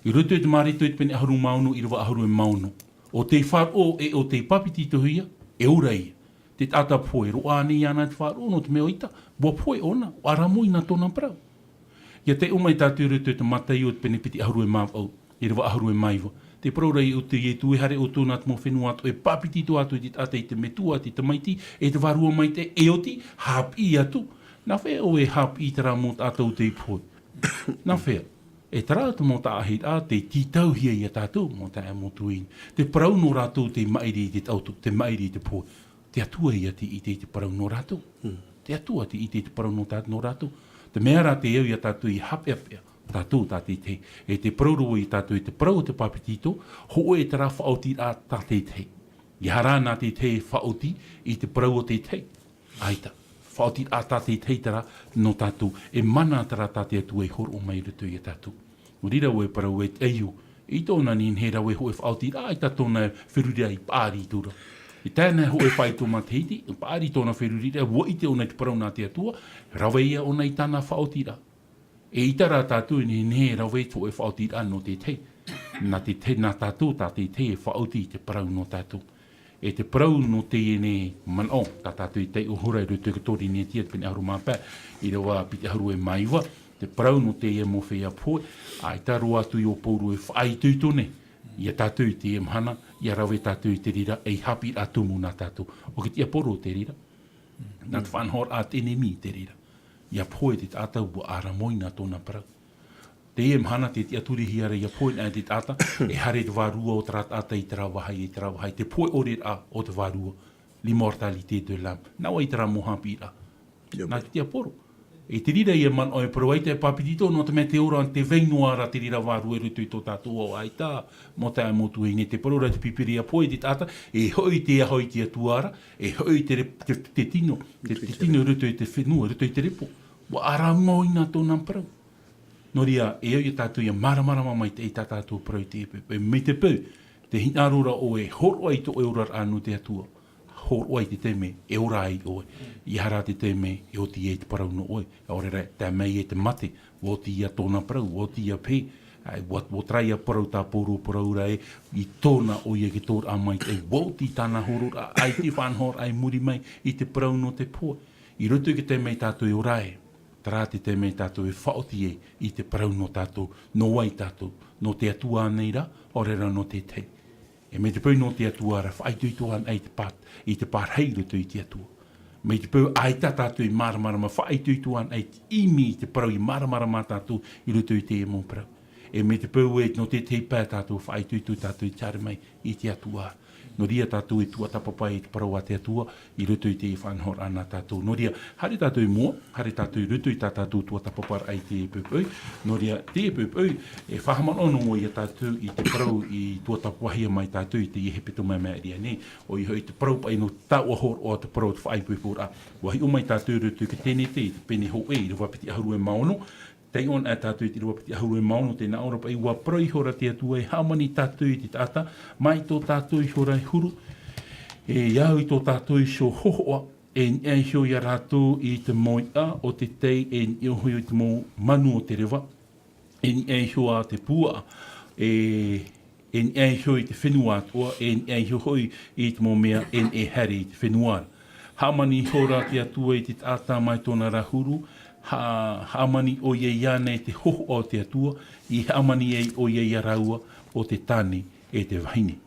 I roto i te Mareko i te pene ʻahuru mā ono, ʻīrava ʻahuru mā ono. ʻO tei faʻaroʻo e ʻo tei papetitohia, e ora ia. Te taʻata pohe, e roaʻa ānei iāna te faʻaroʻo, nō te mea ʻaita, ʻua pohe ʻōna, ʻua ʻāramoina tōna parau. ʻIa taiʻo mai tātou i roto i te Mataio i te pene piti ʻahuru mā vaʻu, ʻīrava ʻahuru mā iva. Tē parau ra ʻo Ietu, e haere ʻoutou nā te mau fenua atoʻa, e papetito atu i te taʻata i te Metua, te Tamaiti, e te Vārua Maitaʻi, e oti, haʻapiʻi atu. Nāfea ʻoe e haʻapiʻi i terā mau taʻata ʻo tei pohe? Nāfea? E terā te mau taʻahiraʻa, tē tītauhia ia tātou, mau taeaʻe, mau tuahine. Te parau nō rātou tē maʻiri i te taʻoto, tē maʻiri i te pohe. Te Atua ia tē ʻite i te parau nō rātou. Mm. Te Atua tē ʻite i te parau nō tā-, nō rātou. Te mea rā tē au ia tātou i haʻapeʻapeʻa, tātou tātaʻitahi. E tē parau ra vau ia tātou i te parau o te papetito, hōʻē terā faʻaotiraʻa tātaʻitahi. ʻEiaha rā nā te tahi e faʻaoti i te parau o te tahi. ʻAita. Faʻaotiraʻa tātaʻitahi terā nō tātou. E mana terā tā te Atua i hōroʻa mai i roto ia tātou. Nō reira, ʻoe e parau e te ʻaiū, ʻeita ʻōna e nehenehe e rave hōʻē faʻaotiraʻa, ʻaita tōna feruriraʻa i paʻari atu ra. I tae ana hōʻē faito matahiti, paʻari tōna feruriraʻa, ʻua ʻite ʻōna i te parau nā te Atua, rave ia ʻōna i tāna faʻaotiraʻa. ʻEita rā tātou e nehenehe e rave hōʻē faʻaotiraʻa nō te tahi. Nā te tahi, nā tātou tātaʻitahi e faʻaoti i te parau nō tātou. E te parau nō teie nei manaʻo, tā tātou i taiʻo hora i roto i te Korinetia, te pene ʻahuru mā pae, ʻīrava piti ʻahuru e mā iva, te parau nō teie mau feiā pohe, ʻaita roa atu iō Pauro e faʻaitoito nei ia tātou i teie mahana, ʻia rave tātou i te reira, ei haʻapiʻiraʻa tumu nā tātou. ʻO te tiaporo te reira. Nā te faʻanahoraʻa a te ʻenemi te reira. ʻIa pohe te taʻata, ʻua ʻāramoina tōna parau. Teie mahana tē tiʻaturihia ra ʻia pohe anaʻe te taʻata, e haere te vārua o terā taʻata i terā vāhi, i terā vāhi, te pohe ʻore ra o te vārua, l'immortalité de l'âme. Nā ʻō i terā mau haʻapiʻiraʻa. Nā te tiaporo. E te reira ïa manaʻo e parau ʻaita e pāpetito, nō te mea tē ora, tē vai noa ra te reira vārua i roto i tō tātou ao ʻaita, mau taeaʻe, mau tuahine, tē parau ra te Pīpīria, pohe te taʻata, e hoʻi te aho i te Atua ra, e hoʻi te re-, te, te tino, te, te tino i roto i te fenua, i roto i te repo. ʻUa ʻāramoina tōna parau. Nō reira, e au ia tātou ʻia māramarama mai i tā tātou parau i teie poʻipoʻi. Mai te peu tē hinaʻaro ra ʻoe e hōroʻa i tō ʻoe oraraʻa nō te Atua, hōroʻa i te taime e ora ai ʻoe. ʻEiaha rā te taime e oti ai te parau nō ʻoe. ʻAore rā, tae mai e te mate, ʻua oti ïa tōna parau, ʻua oti ïa pē. ʻAe, ʻua, ʻua terā ïa parau tā Pauro, parau ra ē, i tōna ʻoia i te tōraʻa maitaʻi, ʻua oti tāna hōroʻaraʻa, ʻaita e faʻanahoraʻa i muri mai i te parau nō te pohe. I roto i te taime tātou e ora ai, terā te taime tātou e faʻaoti ai i te parau nō tātou, nō vai tātou, nō te Atua ānei rā, ʻaore rā nō te tahi. E mai te peu nō te Atua ra, faʻaitoito anaʻe i te pā-, i te pārahi i roto i te Atua. Mai te peu ʻaita tātou e māramarama, faʻaitoito anaʻe i te ʻimi i te parau, ʻia māramarama tātou i roto i teie mau parau. E mai te peu ē, nō te tahi pae tātou faʻaitoito tātou i te haere mai i te Atua. Nō reira tātou e tuatāpapa i te parau a te Atua i roto i te faʻanahoraʻa nā tātou. Nō reira, haere tātou i mua, haere tātou i roto i tā tātou tuatāpaparaʻa i teie poʻipoʻi. Nō reira, teie poʻipoʻi, e faʻahaʻamanaʻo noa ïa tātou i te parau i tuatāpapahia mai tātou i teie hepetoma i maʻiri aʻe nei, ʻoia hoʻi te parau paʻi nō te taoʻa hōroʻa o te parau o te faʻaipoiporaʻa. ʻUa hiʻo mai tātou i roto i te Tenete, i te pene hōʻē, ʻīrava piti ʻahuru e mā ono, Taiʻo anaʻe tātou i te ʻīrava piti ʻahuru e mā ono, tē nā ʻō ra paʻi, ʻua parau ihora te Atua, e hāmani tātou i te taʻata, mai tō tātou ihora e huru, e au i tō tātou iho hōhoʻa, e niʻa iho ia rātou i te mau iʻa o te tai, e niʻa iho i te mau manu o te reva, e niʻa iho ā te puaʻa, e e niʻa iho i te fenua atoʻa, e niʻa iho hoʻi i te mau mea e neʻe haere i te fenua ra. Hāmani ihora te Atua i te taʻata mai tōna ra huru, ha-, hāmani ʻoia iāna i te hōhoʻa o te Atua, i hāmani ai ʻoia ia rāua ʻo te tāne e te vahine.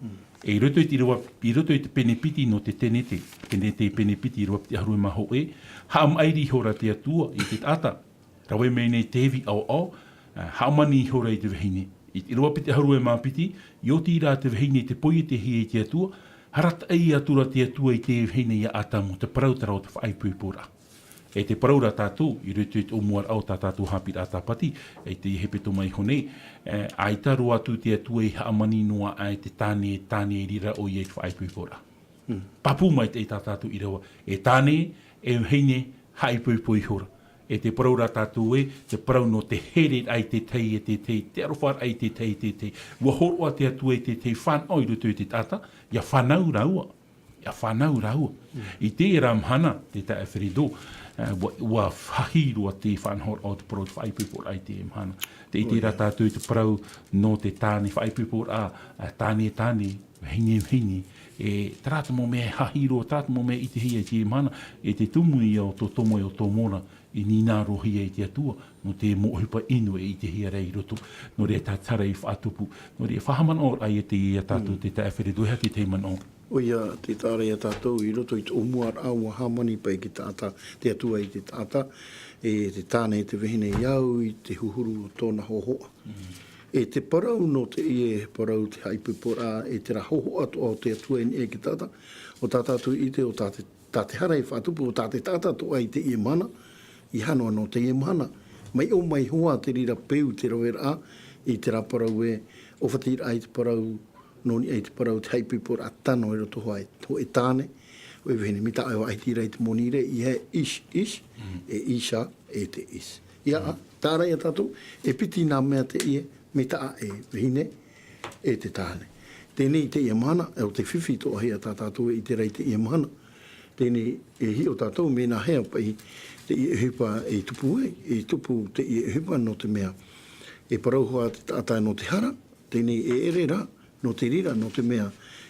E i roto i te ʻīrava, i roto i te pene piti nō te Tenete, Tenete pene piti ʻīrava piti ʻahuru e mā hōʻē, haʻamaʻiri ihora te Atua i te taʻata, rave mai nei te ivi ʻaoʻao, ā, hāmani ihora i te vahine. I te ʻīrava piti ʻahuru e mā piti, i oti rā te vahine i te poietehia e te Atua, arataʻi atu ra te Atua i te vahine ia Atamu, te parau terā o te faʻaipoiporaʻa. E tē parau ra tātou, i roto i te ʻōmuaraʻa o tā tātou haʻapiʻiraʻa tāpati, i te hepetoma iho nei, ē, ʻaita roa atu te Atua i hāmani noa aʻe te tāne, tāne i reira ʻoia i te faʻaipoiporaʻa. Pāpū maitaʻi tā tātou ʻīrava, e tāne, e vahine, haʻaipoipo ihora. E tē parau ra tātou ē, te parau nō te hereraʻa i te tahi e te tahi, te arofaraʻa i te tahi e te tahi. ʻUa hōroʻa te Atua i te tahi fānaʻo i roto i te taʻata, ʻia fānau rāua. ʻIa fānau rāua. I terā mahana, te taeaʻe Alfredo, ē, ʻua, ʻua faʻahiahia te faʻanahoraʻa o te parau o te faʻaipoiporaʻa i teie mahana. Tē ʻite ra tātou i te parau nō te tāne, faʻaipoiporaʻa, ā, tāne, tāne, vahine, vahine, e, terā te mau mea e faʻahiahia, terā te mau mea e ʻitehia i teie mahana, e te tumu ïa o tō tomo e o tō mōna, i hinaʻarohia i te Atua, nō te mau ʻohipa inu e ʻitehia ra i roto, nō reira tātou e faʻatupu, nō reira faʻahaʻamanaʻoraʻa ïa teie ia tātou te taeaʻe Alfredo, e aha te tahi manaʻo? ʻOia, tē taʻa ra ia tātou i roto i te ʻōmuaraʻa ʻua hāmani paʻi te taʻata, te Atua i te taʻata, e te tāne, e te vahine, i au i te huhuru o tōna hōhoʻa. E te parau nō teie parau te haʻaipoiporaʻa, e terā hōhoʻa atoʻa o te Atua i niʻa i te taʻata, ʻo tā tātou i ʻite, ʻo tā te, tā te hara i faʻatupu, ʻo tā te taʻata atoʻa i teie mahana, ʻeiaha noa nō teie mahana. Mai ʻō mai hoʻi te reira peu te raveraʻa i terā parau ē, ʻōfatiraʻa i te parau, nō niʻa i te parau te haʻaipoiporaʻa tano i roto hoʻi, hōʻē tāne, hōʻē vahine, mai tā ʻoe e faʻaʻite ra i te moni ra, ʻeiaha e ish, ish, e isha, e te ish. ʻIa, taʻa ra ia tātou, e piti nā mea teie, mai tā ʻoe e vahine, e te tāne. Teie nei teie mahana, e ʻo te fifi atoʻa hia tā tātou e ʻite ra i teie mahana. Teie nei e hiʻo tātou, mea nāhea paʻi teie ʻohipa e tupu ai, e tupu teie ʻohipa nō te mea. E parau hoʻi te taʻata nō te hara, teie nei e ʻere ra, Nō te reira, nō te mea,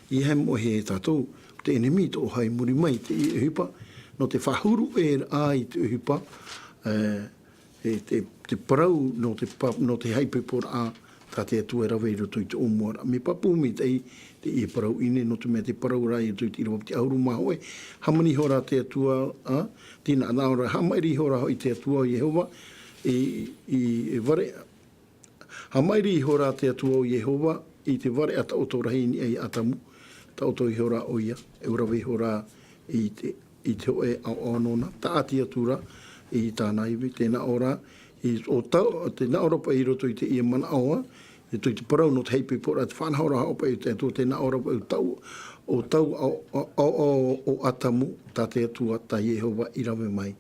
ʻeiaha e moʻehia e tātou, te ʻenemi tō ʻoaʻoa i muri mai i teie ʻohipa, nō te faʻahuru ʻē ra i te ʻohipa, e, e te, te parau nō te pa-, nō te haʻaipoiporaʻa tā te Atua e rave i roto i te ʻōmuaraʻa. Mea pāpū maitaʻi teie parau ʻīnei, nō te mea te parau ra i roto i te ʻīrava piti ʻahuru mā hōʻē, hāmani ihora te Atua, ā, tīnā, nā ʻō ra, haʻamaʻiri ihora hoʻi te Atua ʻo Iehova, i, i, i vare, haʻamaʻiri ihora te Atua ʻo Iehova i te vareʻa taʻoto rahi i niʻa iā Atamu, taʻoto ihora ʻoia, e rave ihora i te, i te hōʻē ʻaoʻao nōna, tāʻati atu ra i tāna ivi, tē nā ʻō ra, i, ʻo tau, tē nā ʻō ra paʻi i roto i teie manaʻo, i roto i te parau nō te haʻaipoiporaʻa, te faʻanahoraʻa hoʻi paʻi o te Atua, tē nā ʻō ra paʻi ʻo tau, ʻo tau ʻaoʻao, ʻo, ʻo, ʻo Atamu, tā te Atua, tā Iehova i rave mai,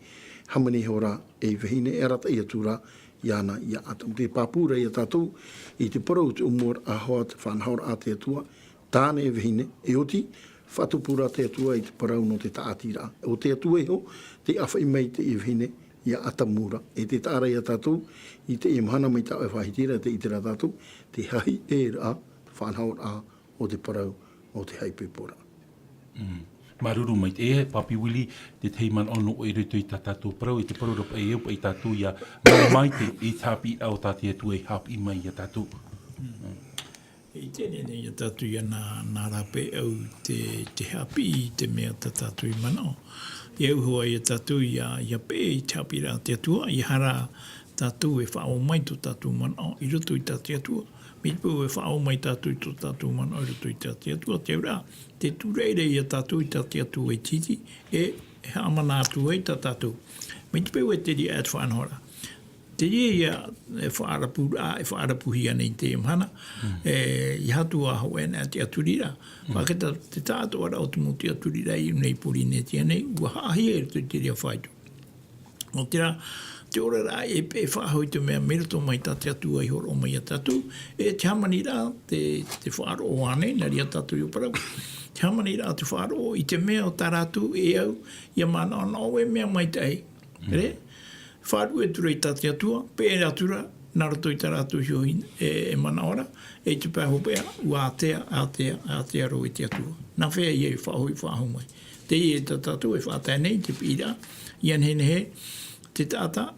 hāmani ihora ei vahine, e arataʻi atu ra iāna, iā Atamu. Tē pāpū ra iā tātou i te parau o te ʻōmuaraʻa hoʻi, te faʻanahoraʻa a te Atua, tāne e vahine, e oti, faʻatupu ra te Atua i te parau nō te tāʻatiraʻa. ʻO te Atua iho, tei ʻāfaʻi mai i teie vahine, iā Atamu ra. E tē taʻa ra iā tātou, i teie mahana mai tā ʻoe e faʻahiti ra, tē ʻite ra tātou, te hahi ʻē ra, faʻanahoraʻa o te parau, o te haʻaipoiporaʻa. Mm. Māuruuru maitaʻi, e, Papi Willie, te tahi manaʻo nō ʻoe i roto i tā tātou parau, i te parau ra paʻi e au paʻi tātou ʻia, mai, mai te, i te haʻapiʻiraʻa o tā te Atua i haʻapiʻi mai iā tātou. Mm. I teie nei, iā tātou ʻia nā, nā rāpae au te, te haʻapiʻi i te mea tā tātou i manaʻo. ʻIa au hoʻi iā tātou ʻia, ʻia peʻe i te haʻapiʻiraʻa a te Atua, ʻia haere tātou e faʻaō mai tō tātou manaʻo i roto i tā te Atua. Mai te peu e faʻaō mai tātou i tō tātou manaʻo i roto i tā te Atua, te auraʻa, te tūraʻi ra iā tātou i tā te Atua i te iti, e, e haʻamana atu ai tā tātou. Mai te peu e te reira te faʻanahoraʻa. Te reira ïa e faʻarapu, e faʻarapuhia nei i teie mahana, e, ʻeiaha atu ā hōʻē anaʻe tiʻaturi ra. Faʻaʻite te taʻatoʻaraʻa o te mau tiʻaturi ra i ʻō nei i Pōrīnetia nei, ʻua haʻahia i roto i te reira faito. Nō te reira, te oraraʻa e peʻe faʻahou i te mea mai roto mai tā te Atua i hōroʻa mai iā tātou, e te hāmaniraʻa, te, te faʻaroʻo ānei, nā reira tātou i ʻō parau. Te hāmaniraʻa, te faʻaroʻo i te mea o tā rātou e au, ʻia manaʻonaʻo e mea maitaʻi. Re? Faʻaruʻe atu ra i tā te Atua, peʻe atu ra, nā roto i tā rātou iho e, e manaʻo ra, e i te pae hopeʻa, ʻua ātea, ātea, ātea roa i te Atua. Nā hea ïa e faʻahou, faʻahou mai. Teie tā tātou e faʻatae nei, te piʻiraʻa, ʻia nehenehe, te taʻata,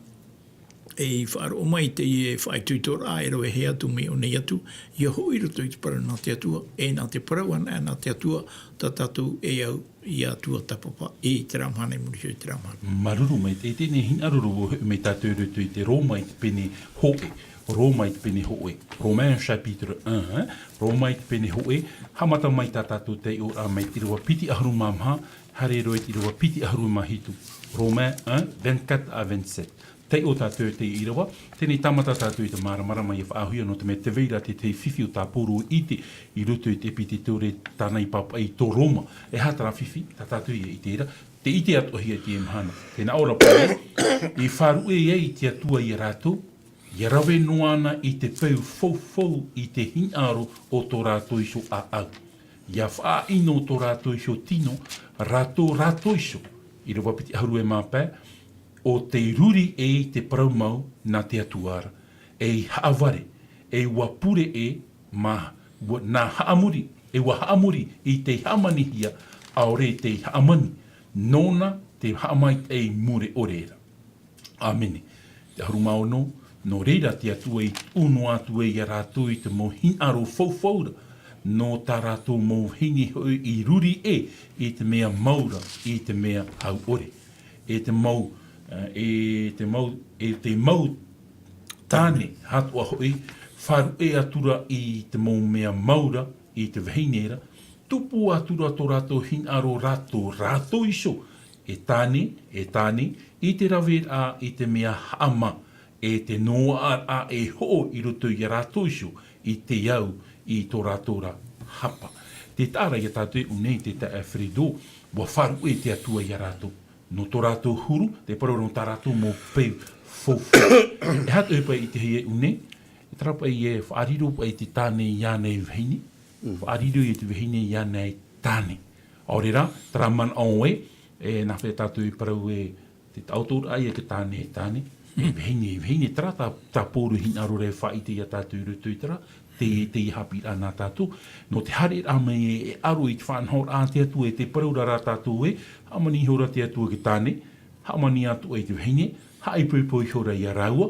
ei faʻaroʻo mai teie faʻaitoitoraʻa e rave hia atu mai ʻō nei atu, ʻia hoʻi i roto i te parau nā te Atua, e nā te parau anaʻe nā te Atua, tā tātou e au, ʻia tuatāpapa i terā mahana i muri iho i terā mahana. Māuruuru maitaʻi, e teie nei hinaʻaro ra vau e hoʻi mai tātou i roto i te Roma i te pene hōʻē. Roma i te pene hōʻē. Romains chapitre un, hein? Roma i te pene hōʻē, haʻamata mai tā tātou taiʻoraʻa mai te ʻīrava piti ʻahuru mā maha, haere roa i te ʻīrava piti ʻahuru mā hitu. Romains un, vingt-quatre à vingt-sept. Taiʻo tātou i te ʻīrava, teie nei tāmata tātou i te māramarama ʻia faʻaauhia nō te mea tē vai ra te tahi fifi o tā Pauro i ʻite i roto i te ʻepitētore tāna i pāpaʻi i tō Roma. E aha terā fifi, tā tātou ïa e ʻite ra, tē ʻite atoʻahia i teie mahana. Tē nā ʻō ra paʻi, i faʻaruʻe ai te Atua iā rātou, ʻia rave noa na i te peu faufauraʻa i te hinaʻaro o tō rātou iho ʻāʻau. ʻIa faʻaʻino tō rātou iho tino, rātou, rātou iho, ʻīrava piti ʻahuru e mā pae, ʻo tei ruri ʻē i te parau mau nā te Atua ra, ei haʻavare, e ʻua pure ʻē mā, ʻua, nā haʻamori, e ʻua haʻamori i tei hāmanihia, ʻaore tei hāmani, nōna te haʻamaitaʻi mure ʻore ra. ʻĀmene. Te ʻahuru mā ono, nō reira te Atua i tuʻu noa atu ai iā rātou i te mau hinaʻaro faufauraʻa, nō tā rātou mau vahine hoʻi i ruri ʻē i te mea mau ra, i te mea au ʻore. E te mau, e te mau, e te mau tāne atoʻa hoʻi, faʻaruʻe atu ra i te mau mea mau ra, i te vahine ra, tupu atu ra tō rātou hinaʻaro rātou, rātou iho, e tāne, e tāne, i te raveraʻa i te mea haʻamā, e te noaʻaraʻa e hoʻo i roto iā rātou iho, i te au i tō rātou ra hapa. Tē taʻa ra iā tātou i ʻō nei te taeaʻe Frido, ʻua faʻaruʻe te Atua iā rātou. Nō tō rātou huru, te parau nō tā rātou mau peu faufauraʻa. E aha atoʻa paʻi i ʻitehia i ʻō nei, e terā paʻi e faʻariro paʻi te tāne iāna e vahine, faʻariro ïa te vahine iāna e tāne. ʻAore rā, terā manaʻo ē, e nā hea tātou i parau ē, te taʻotoraʻa ïa te tāne e tāne, e vahine e vahine, terā tā, tā Pauro hinaʻaro ra e faʻaʻite iā tātou i roto i terā, te, te haʻapiʻiraʻa nā tātou. Nō te haereraʻa mai e, e aro i te faʻanahoraʻa a te Atua e te parau ra rā tātou ē, hāmani ihora te Atua i te tāne, hāmani atoʻa i te vahine, haʻaipoipo ihora ia rāua,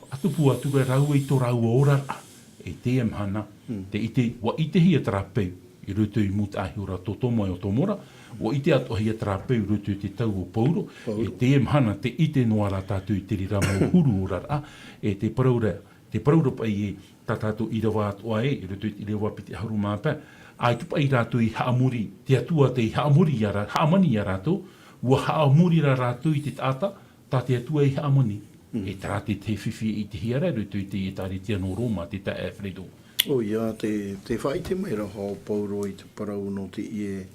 ʻa tupu atu ra rāua i tō rāua oraraʻa. E teie mahana, te ʻite, ʻua ʻitehia terā peu, i roto i Mūtaʻa Hiora Totomo e Otomora, ʻua ʻite atoʻahia terā peu i roto i te tau o Pauro, e teie mahana te ʻite noa ra tātou i te reira mau huru oraraʻa, e te parau ra, te parau ra paʻi e tā tātou ʻīrava atoʻa ē, i roto i te ʻīrava piti ʻahuru mā pae, ʻaita paʻi rātou i haʻamori, te Atua tei haʻamori ia rā-, hāmani ia rātou, ʻua haʻamori rā rātou i te taʻata, tā te Atua i haʻamani. E terā te, te fifi e ʻitehia ra i roto i te ʻĒtārētia nō Roma, te taeaʻe Alfredo. ʻOia, te, te faʻaʻite mai ra hoʻi Pauro i te parau nō teie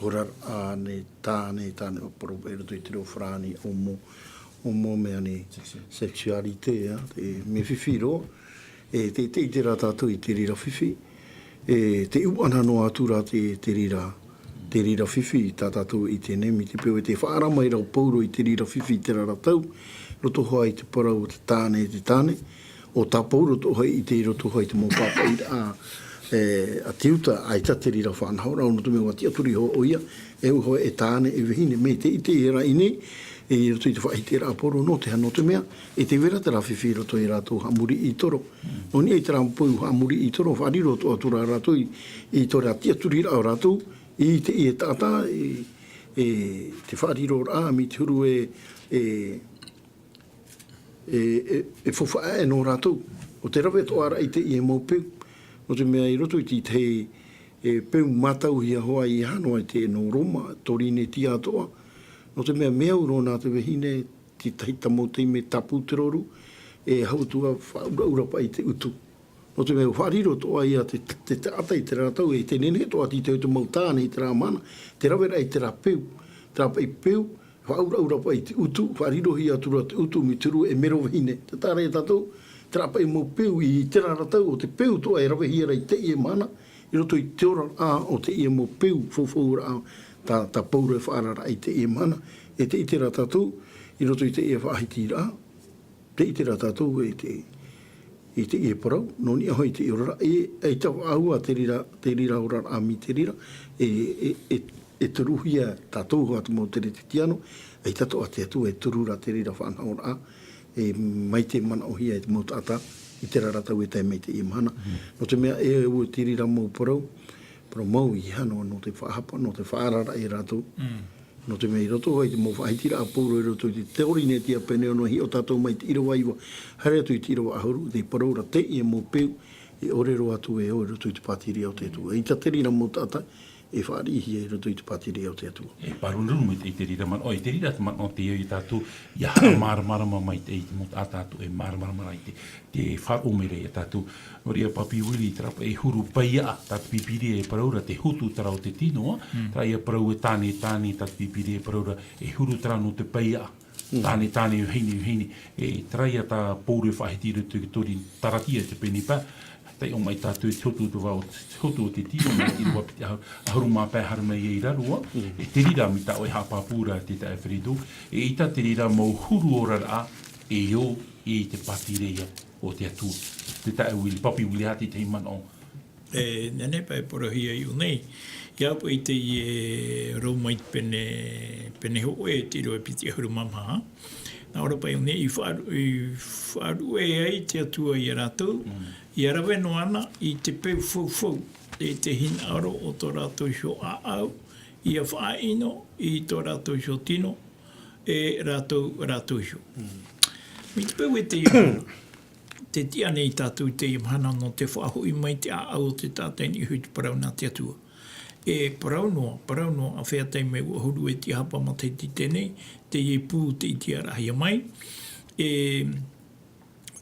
oraraʻa nei, tāne, tāne o Pauro i roto i te reo farāni, homo, homo mea nei, sexualité, ā, te mea fifi roa. E te, te ʻite ra tātou i te reira fifi, e te ʻuʻana noa atu ra te, te reira, te reira fifi, tā tātou i ʻite nei, mai te peu e tē faʻaara mai ra ʻo Pauro i te reira fifi i terā ra tau, roto hoʻi i te parau o te tāne, te tāne, ʻo tā Pauro atoʻa hoʻi i ʻite i roto hoʻi i te mau pāpaʻiraʻa, e, a te Iuta, ʻaita te reira faʻanahoraʻa, nō te mea ʻua tiʻaturi hoʻi ʻoia, e au hoʻi e tāne, e vahine, mai te ʻiteraʻa i ʻō nei, e i roto i te faʻaʻiteraʻa a Pauro, nō te aha, nō te mea, e tē vai ra terā fifi i roto ia rātou haʻamori ʻītoro. Nō niʻa i terā peu haʻamori ʻītoro, faʻariro atoʻa atu ra rātou i, i tō rā tiʻaturiraʻa o rātou, i teie taʻata, i, e, te faʻariroraʻa, mai te huru e, e, e, e, e faufaʻa aʻe nō rātou. ʻO te rave atoʻa ra i teie mau peu. Nō te mea i roto i te tahi, e, peu mātauhia hoʻi i hanoa i te nō Roma, Pōrīnetia atoʻa. Nō te mea mea au roa nā te vahine, te tahi mau taime tāpū te roru, e hau atu ā faʻaʻuraʻura paʻi te utu. Nō te mea, faʻariro atoʻa ia te, te taʻata i terā tau, e te nehenehe atoʻa te, te, te mau tāne i terā mahana, te raveraʻa i terā peu, terā paʻi peu, faʻaʻuraʻura paʻi te utu, faʻarirohia atu ra te utu, mai te huru e mero vahine. Te taʻa ra ia tātou, terā paʻi mau peu i terā ra tau, ʻo te peu atoʻa e ravehia ra i teie mahana, i roto i te oraraʻa o teie mau peu, faufauraʻa, tā, tā Pauro e faʻaararaʻa i teie mahana, e te ʻite ra tātou, i roto i teie faʻahitiraʻa, te ʻite ra tātou e te, i teie parau, nō niʻa hoʻi i teie oraraʻa, e, ʻaita faʻaau ā te reira, te reira oraraʻa mai te reira, e, e, e, e turuhia tātou hoʻi te mau teretetiano, ʻaita atoʻa te Atua e turu ra te reira faʻanahoraʻa, e mai te manaʻohia e te mau taʻata, i terā ra tau e tae mai teie mahana. Nō te mea e au te reira mau parau, parau mau i hanoa nō te faʻahapa, nō te faʻaararaʻa ia rātou. Nō te mea i roto hoʻi i te mau faʻahitiraʻa a Pauro i roto i te Pōrīnetia pene ono, hiʻo tātou mai te ʻīrava iva, haere atu i te ʻīrava ʻahuru, tē parau ra teie mau peu, e ʻore roa atu e ō i roto i te pātireia o te Atua. ʻAita te reira mau taʻata, e fāriʻihia i roto i te pātireia o te Atua. E pāruru mai te, i te reira manaʻo, i te reira te manaʻo tei au ia tātou, ʻia haʻamāramarama mai te, i te mau taʻata atoʻa e māramarama ra i te, te faʻaroʻo mai ra ia tātou. Nō reira, Papi Willie, terā paʻi huru paiaʻa, tā te Pīpīria e parau ra te hotu terā o te tino, ā? Terā ia parau e tāne, tāne, tā te Pīpīria e parau ra, e huru terā nō te paiaʻa. Tāne, tāne, vahine, vahine. E terā ia tā Pauro e faʻahiti i roto i te toru Kalatia i te pene pae, taiʻo mai tātou i te hotu o te vao, te hotu o te tino, mai te ʻīrava piti ʻahu-, ʻahuru mā pae haere mai i raro, ā? E te reira mai tā ʻoe haʻapāpū ra te taeaʻe Alfredo, e ʻaita te reira mau huru oraraʻa, e ō i te pātireia o te Atua. Te taeaʻe Willie, Papi Willie, te tahi manaʻo. E, nehenehe paʻi e parauhia i ʻō nei, ʻia au paʻi i teie Roma i te pene, pene hōʻē, te ʻīrava piti ʻahuru mā maha. Nā ʻō ra paʻi i ʻō nei, i faʻaru-, i faʻaruʻe ai te Atua ia rātou, ʻia rave noa na i te peu faufau, e te hinaʻaro o tō rātou iho ʻāʻau, ʻia faʻaʻino i tō rātou iho tino, e rātou, rātou iho. Mai te peu e teie, te tiʻa nei tātou i teie mahana nō te faʻahoʻi mai te ʻāʻau o te taʻata i niʻa iho i te parau nā te Atua. E parau noa, parau noa, ʻāfea taime ʻua huru e tiʻahapa matahiti i teie nei, teie pū tei tiʻaraʻahia mai. E,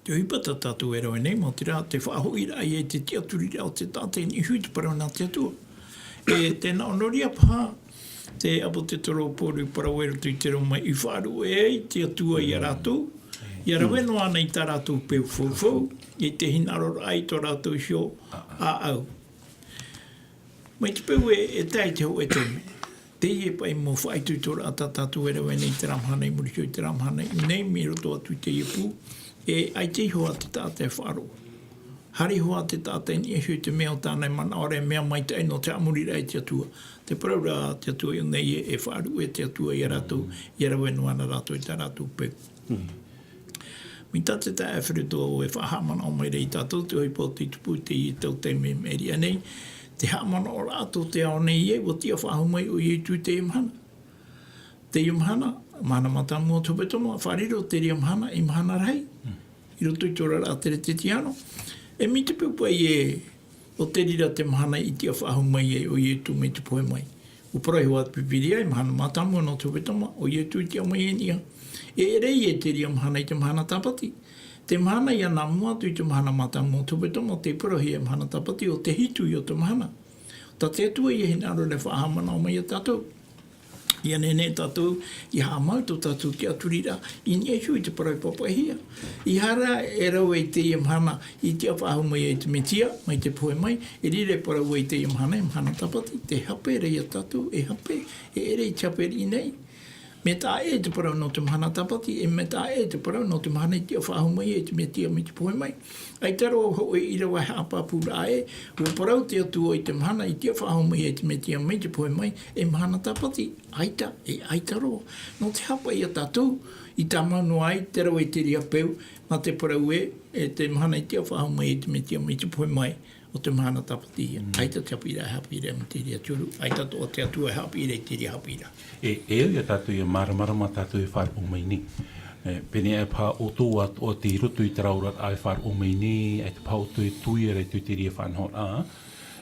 te ʻohipa tā tātou e rave nei, mau terā, te faʻahoʻiraʻa ia i te tiʻaturiraʻa o te taʻata i niʻa iho i te parau nā te Atua. E tē nā ʻō noa ra paha te ʻāpōsetolo o Pauro i parau i roto i te Roma, i faʻaruʻe ai te Atua ia rātou, ʻia rave noa na i tā rātou peu faufau, i te hinaʻaroraʻa i tō rātou iho ʻāʻau. Mai te peu e, e tae i te hōʻē taime. Teie paʻi mau faʻaitoitoraʻa tā tātou e rave nei i terā mahana i muri iho i terā mahana i ʻō nei, mai roto atu i teie pū, e ʻaita iho ā te taʻata e faʻaroʻo. Haere hoʻi te taʻata i niʻa iho i te mea o tāna e manaʻo ra, e mea maitaʻi nō te haʻamoriraʻa i te Atua. Te parau ra te Atua i ʻō nei ē, e faʻaruʻe te Atua ia rātou, ia rave noa na rātou i tā rātou peu. Mai tā te taeaʻe Alfredo e faʻahaʻamanaʻo mai ra ia tātou, te ʻohipa o te tupu i teie tau taime i maʻiri aʻe nei, te haʻamanaʻoraʻa tō te ao nei ē, ʻua tiʻa faʻahou mai ʻo Ietu i teie mahana. Teie mahana, mahana mātāmua o te hepetoma, faʻariro terā mahana ei mahana rahi. I roto i te oraraʻa teretetiano, e mai te peu paʻi ē, ʻo te reira te mahana i tiʻa faʻahou mai ai ʻo Ietu mai te pohe mai. ʻUa parau hoʻi te Pīpīria, ei mahana mātāmua nō te hepetoma, ʻo Ietu i tiʻa mai i niʻa. E ʻere ïa terā mahana i te mahana tāpati. Te mahana ïa nā mua atu i te mahana mātāmua o te hepetoma, tē parauhia ei mahana tāpati, ʻo te hitu ïa o te mahana. Tā te Atua ïa e hinaʻaro ra e faʻahaʻamanaʻo mai ia tātou. ʻIa nehenehe tātou, ʻia haʻamau tō tātou tiʻaturiraʻa, i niʻa iho i te parau e pāpaʻihia. ʻEiaha e rave i teie mahana, i tiʻa faʻahou mai ai te Mesia, mai te pohe mai, e riro e parau ai i teie mahana, ei mahana tāpati, tē hape ra ia tātou, e hape, e ʻere i te hape riʻi nei. Mea taʻa ʻē te parau nō te mahana tāpati, e mea taʻa ʻē te parau nō te mahana i tiʻa faʻahou mai ai te Mesia mai te pohe mai. ʻAita roa hōʻē ʻīrava e haʻapāpūraʻa ē, ʻua parau te Atua i te mahana i tiʻa faʻahou mai ai te Mesia mai te pohe mai, ei mahana tāpati, ʻaita, e ʻaita roa. Nō te aha paʻi ia tātou, i tāmau noa ai, te rave i terā peu, nā te parau ē, e te mahana i tiʻa faʻahou mai ai te Mesia mai te pohe mai, ʻo te mahana tāpati ïa. ʻAita te haʻapiʻiraʻa e haʻapiʻi ra mai terā te huru, ʻaita atoʻa te Atua e haʻapiʻi ra i terā haʻapiʻiraʻa. E, e au ia tātou ʻia māramarama tātou e faʻaroʻo mai nei. E, pēneiaʻe paha ʻoutou atoʻa tei roto i terā oraraʻa e faʻaroʻo mai nei, ʻaita paha ʻoutou e tuia ra i te terā faʻanahoraʻa.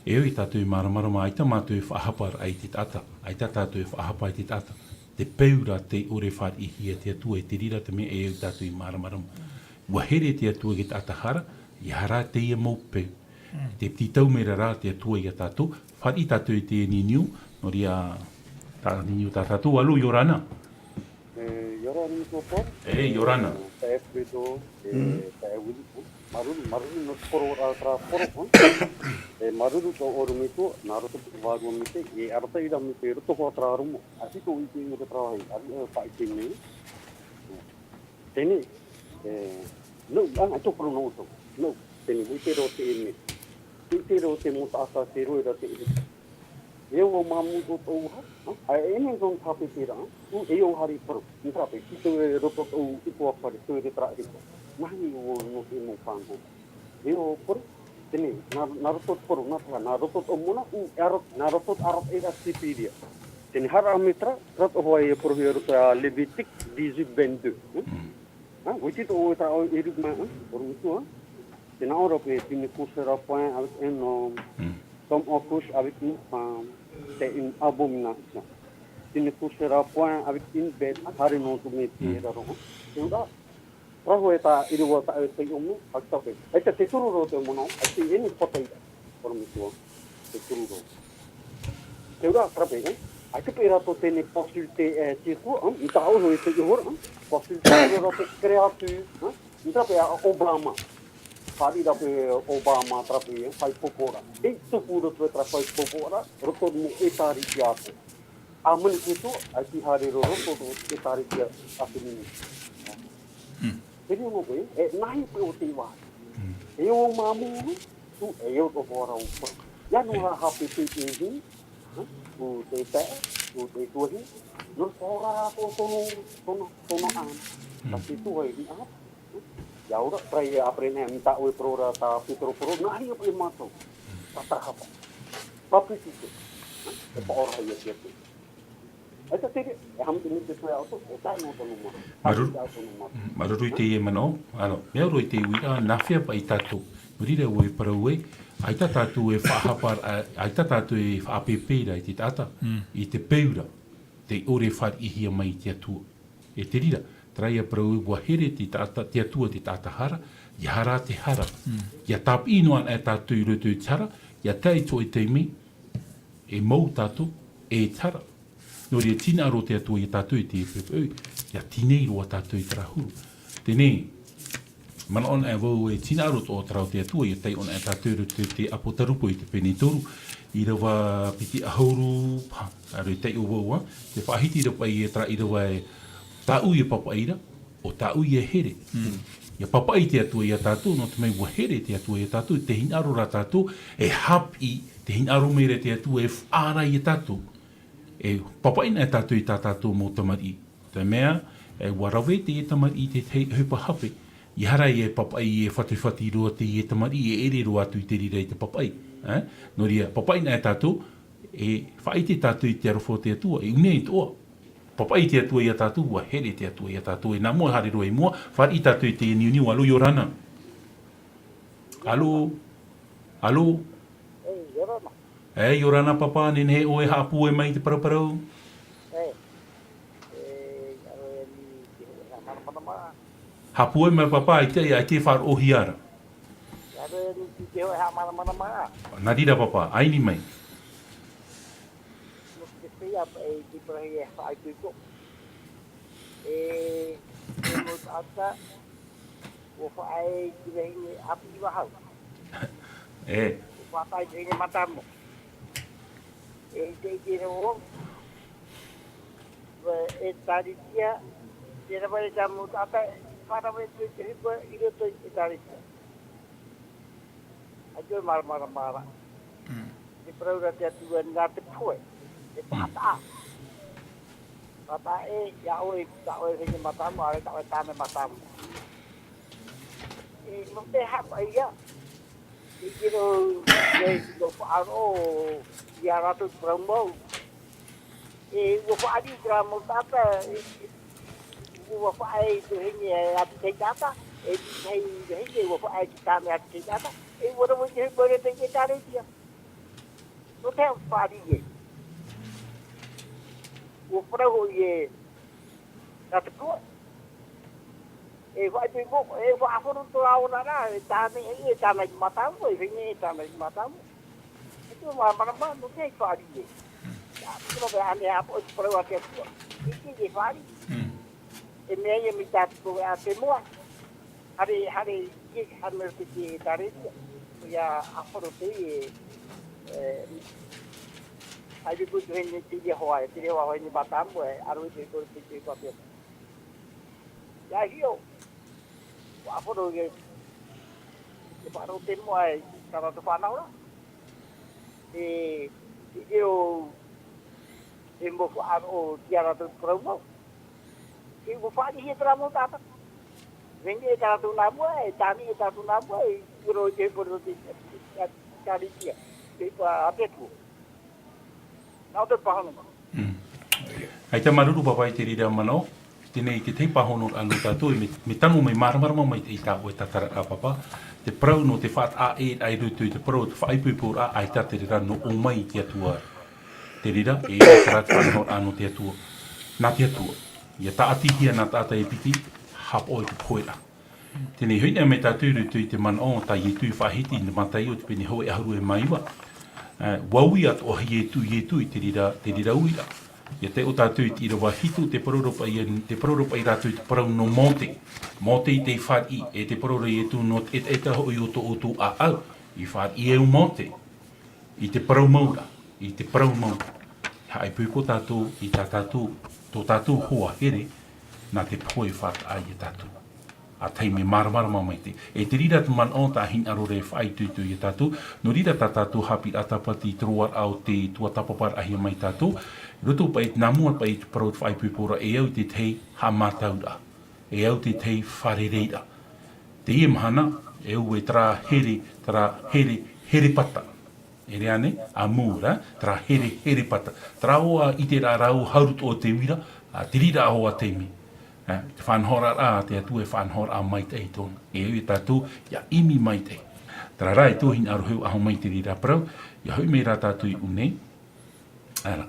E au ia tātou ʻia māramarama, ʻaita mātou e faʻahapa ra i te taʻata, ʻaita tātou e faʻahapa i te taʻata. Te peu ra tei ʻore e fāriʻihia e te Atua, e te reira te mea e au ia tātou ʻia māramarama. ʻUa here te Atua i te taʻata hara, ʻeiaha rā teie mau peu. Te piti tau mea ra te Atua ia tātou, fāriʻi tātou i te niuniu, nō reira, tā niuniu tā tātou, alo, ʻia ora na. E, ʻia ora na, Paul. E, ʻia ora na. E, taeaʻe Alfredo, e, taeaʻe Willy, māuruuru, māuruuru nō te poro, ā, terā poro, e, māuruuru tō ʻoe ʻorometua, nā roto i te vārua mai te, e arataʻi ra mai te roto hoʻi terā rūma, ʻaita ʻite i te mea terā vāhi, ā, e, faʻaʻite nei. Teie, e, nō, ā, ʻaita parau nō ʻoutou. Nō, teie, ʻua ʻite roa te mea. ʻUa ʻite roa te mau taʻata tē roaʻa ra te ʻere. E au ʻia māmū tō tōʻu hara, ā, e, e nei tōna tāpepe ra, ʻu, e au haere parau. Nō te mea, i te roto tōʻu ipuʻa fare, te reira terā ʻere. Nā hea ʻua nō te mau pāngo. E au parau, teie, nā, nā roto te parau, nā te, nā roto te manaʻo, ʻu, e aro, nā roto te arataʻi ra te Pīpīria. Teie, hara mai terā, terā tō hoʻi e parauhia roto ia Levitique dix-huit vingt-deux, hm? Ā, ʻua ʻite atoʻa vau i terā ʻoe e riro mai, ā, ʻorometua, ā. Tē nā ʻō ra paʻi, tu ne coucheras point avec un homme, comme on couche avec une femme, c'est une abomination. Tu ne coucheras point avec une bête, haere noa atu mai te raro, ā. Tē ʻite ra, parau e tā ʻīrava tā e taiʻo mai, ʻaita paʻi. ʻAita te turu roa te manaʻo, ʻaita e nei pāpaʻi ra. ʻOrometua, te turu roa. Tē ʻite ra, terā paʻi, ē? ʻAita paʻi rātou tē nei consulter, e, te Atua, ā, i tā ʻoe e taiʻo ra, ā? Consulter ra te créature, ā? Nō te mea, ā, Obama. Fāriʻi ra paʻi Obama, terā paʻi, ē, faʻaipoipo ra. E tupu roto terā faʻaipoipo ra, roto mau ʻētāretia atoʻa. ʻA Manikuto, ʻaita i haere roa roto mau ʻētāretia atoʻa nei. Te reira mau paʻi, e, nā hea paʻi ʻo tē vai. E au māmū, ʻu, e au tō hoa ra ʻu paʻi. ʻIa nō rā haʻapeʻapeʻa i te hī, ā, ʻu te tae, ʻu te tuahine, nō te hora rā tō tōna, tōna, tōna ʻana. Tā te tuahine, ā, ʻia ora, terā ia Aperahama, mai tā ʻoe e parau ra, tā Petero e parau, nā hea paʻi mātou, tā terā hapa. Papetito, ā, e paʻoraʻa ia te Atua. ʻAita te reira, e haʻamata nei te Atua ia ʻoutou, e tae noa tōna manaʻo. Māuruuru. Haʻamata tōna manaʻo. Māuruuru i teie manaʻo. Ānō, mea roa i te uiraʻa, nā hea paʻi tātou. Nō reira, ʻua parau ē, ʻaita tātou e faʻahapa, ʻa, ʻaita tātou e faʻapepe ra i te taʻata, i te peu ra, tei ʻore e fāriʻihia mai i te Atua. E te reira, terā ia parau ē, ʻua here te taʻata, te Atua te taʻata hara, ʻeiaha rā te hara. ʻIa tāpiʻi noa anaʻe tātou i roto i te hara, ʻia tae i te hōʻē taime, e mau tātou, e te hara. Nō reira, tē hinaʻaro te Atua ia tātou i te peu, ʻia tīnei roa tātou i terā huru. Teie, manaʻo anaʻe vau ē tē hinaʻaro atoʻa terā o te Atua, ʻia taiʻo anaʻe tātou i roto i te Apotarupo i te pene toru, ʻīrava piti ʻahuru, paha, ʻaore taiʻo vau, ā, tē faʻahiti ra paʻi ia terā ʻīrava ē, tāʻu ïa e pāpaʻi ra, ʻo tāʻu ïa e here. Ia papaʻi te Atua ia tātou, nō te mea ua here te Atua ia tātou, te hinaʻaro rā tātou, e haʻapiʻi, te hinaʻaro mai ra te Atua, e faʻaara ia tātou. E papaʻi na e tātou i tā tātou mau tamariʻi. Te mea, e ua rave te tamariʻi i te tahi ʻohipa hape. Ia hara e papaʻi e fatafati roa te tamariʻi, e ʻere roa atu i te reira i te papaʻi. E? Nō reira, papaʻi na e tātou, e faʻaʻite tātou i te aroha o te Atua, e ʻune i toʻa. Papaʻi te Atua ia tātou, ua here te Atua ia tātou, e nā mua haere roa i mua, fāriʻi tātou i te niuniu, alo, ʻia ora na. Alo? Alo? E, ʻia ora na. E, ʻia ora na, papa, nehenehe ʻoe e haʻapūai mai i te paraparau. E, e, ʻia ora na, e, te hōʻē haʻamanamanamanaʻa. Haʻapūai mai, papa, ʻaita, ʻaita e faʻaroʻohia ra. ʻIa ora na, e, te hōʻē haʻamanamanamanaʻa. Nā reira, papa, ʻaini mai. Nō te feiā, e, te parau e faʻaipoipo. E, e mau taʻata, ʻua faʻaʻē i te vahine ʻāpī vahau. E. ʻUa faʻatae i te vahine mātāmua. E, i te, i te roʻo. E, ʻĒtārētia, te rave i tā mau taʻata, faʻarave i te, te ʻohipa i roto i te ʻĒtārētia. ʻAita e māramarama ra. Mm. Te parau ra te Atua nā te pohe. E faʻataʻa. Faʻataʻa ē, iā ʻoe, tā ʻoe vahine mātāmua, ʻaore tā ʻoe tāne mātāmua. E, nō te haʻapaʻo ia. E, i roto i te faʻaroʻo, iā rātou te parau mau. E, ʻua fāriʻi terā mau taʻata, e, ʻua faʻaʻē i te vahine a te tahi taʻata, e, te tahi vahine, ʻua faʻaʻē i te tāne a te tahi taʻata, e, ʻua rave i te ʻohipa i roto i te ʻĒtārētia. Nō te aha ʻua fāriʻi ē? ʻUa parau hoʻi ē, nā te pohe. E faʻaipoipo, e faʻahoro tō rāua oraraʻa, e tāne ē, e tāna i mātāmua, e vahine ē, e tāna i mātāmua. E tō māramarama, nō te aha i fāriʻi ē. Ia, tō rāua ānei haʻapaʻo i te parau a te Atua. E, e, e fāriʻi. Mm. E mea ia mai tā te pohe a te moa. Haere, haere, i te, haere mai roto i te ʻĒtārētia. Ia, ʻa horo te, e, e, ʻaita e pohe te vahine, te reira hoa, e te reira hoa, vahine mātāmua, e, ʻa rave i te pohe, te, te, te, te, Ia hiʻo, ʻua horo i te, te faʻaroʻo te moa i tā rātou faʻanahoraʻa. E, i te reo, e mau faʻaroʻo i ā rātou parau mau. E ʻua fāriʻihia terā mau taʻata. Vahine e tā rātou nā mua, e tāne e tā rātou nā mua, e ʻua rave i te ʻohipa i roto i te, i te, i te ʻĒtārētia. Te ʻohipa a te Atua. Nā ʻō te pāhono. Mm. ʻAita māuruuru pāpā i te reira manaʻo, teie te tahi pāhonoraʻa nō tātou, e mea, mea tano mai, māramarama mai i tā ʻoe tātaraʻa pāpā, te parau nō te faʻataʻa ē, i roto i te parau, te faʻaipoiporaʻa, ʻaita te reira nō ʻō mai i te Atua. Te reira, e terā te faʻanahoraʻa nō te Atua. Nā te Atua. ʻIa tāʻatihia nā taʻata e piti, haʻapaʻo i te poheraʻa. Teie hoʻi nei mea tātou i roto i te manaʻo tā Ietu i faʻahiti i te Mataio te pene hōʻē ʻahuru e mā iva. E, ʻua ui atoʻa Ietu, Ietu i te reira, te reira uiraʻa. ʻIa taiʻo tātou i te ʻīrava hitu, te parau ra paʻi, te parau ra paʻi rātou i te parau nō Mōte. Mōte i te fāriʻi, e te parau ra Ietu nō te ʻetaʻeta hoʻi o tō ʻoutou ʻāʻau. I fāriʻi au Mōte. I te parau mau ra, i te parau mau. Haʻaipoipo tātou, i tā tātou, tō tātou hoa here, nā te pohe e faʻataʻa ia tātou. ʻA tahi mea māramarama maitaʻi. E te reira te manaʻo tā Hinaʻaro ra e faʻaitoito ia tātou, nō reira tā tātou haʻapiʻiraʻa tāpati i te roaraʻa o te tuatāpaparaʻahia mai tātou, i roto paʻi nā mua paʻi i te parau te faʻaipoiporaʻa e au i te tahi haʻamātauraʻa. E au i te tahi fārereiraʻa. Teie mahana, e au e terā here, terā here, here pata. E rave ānei, ʻāmui ra, terā here, here pata. Terā ʻoe ʻiteraʻa rāua hauru atoʻa te uira, ā, te reira ʻoe taime. Ā, te faʻanahoraʻa a te Atua e faʻanahoraʻa maitaʻi tōna. E au ia tātou, ʻia ʻimi maitaʻi. Terā rā e tō Hinaʻaro e faʻaʻite mai i te reira parau, ʻia hoʻi mai rā tātou i ʻō nei. Ā,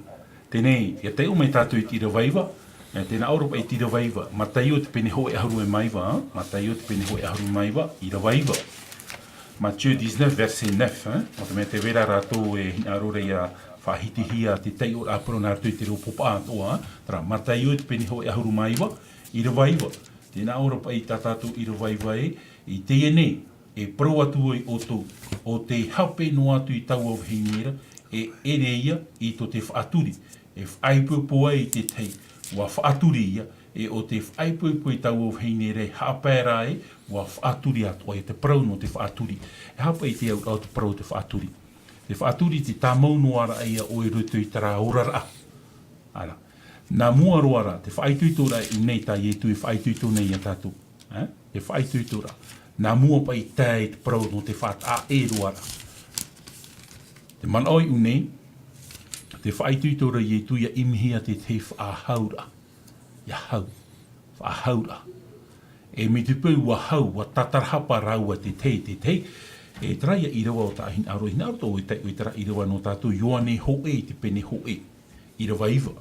teie, ʻia taiʻo mai tātou i te ʻīrava iva, e, tē nā ʻō ra paʻi i te ʻīrava iva, Mataio te pene hōʻē ʻahuru e mā iva, ā? Mataio te pene hōʻē ʻahuru e mā iva, ʻīrava iva. Matthieu dix-neuf, verset neuf, ā? Nō te mea tē vai ra rātou e Hinaʻaro ra ʻia faʻahitihia te taiʻoraʻa parau nā roto i te reo pāpū atoʻa, ā? Terā, Mataio te pene hōʻē ʻahuru mā iva, ʻīrava iva. Tē nā ʻō ra paʻi tā tātou ʻīrava iva ē, i teie nei, e parau atu ai ʻoutou, ʻo tē hape noa atu i taua vahine ra, e ʻere ia i tō te faʻaturi, e faʻaipoipo ai i te tahi, ʻua faʻaturi ia, E ʻo te faʻaipoipo i taua vahine ra e haʻapae ra ē, ʻua faʻaturi atoʻa, e te parau nō te faʻaturi. E haʻapae i te auraʻa o te parau o te faʻaturi. Te faʻaturi te tāmau noa ra ïa ʻoe i roto i terā oraraʻa. Ara. Nā mua roa ra, te faʻaitoitoraʻa i ʻō nei tā Ietu e faʻaitoito nei iā tātou. E? Te faʻaitoitoraʻa. Nā mua paʻi tae i te parau nō te faʻataʻa ʻē roa ra. Te manaʻo i ʻō nei, te faʻaitoito ra Ietu ʻia ʻimihia te, te faʻahauraʻa. ʻIa hau. Faʻahauraʻa. E mai te peu ʻua hau, ʻua tātarahapa rāua te tahi, te tahi. E terā ïa ʻīrava o tā hinaʻaro, hinaʻaro tō ʻoe taiʻo i terā ʻīrava nō tātou, Ioane hōʻē i te pene hōʻē. ʻĪrava iva.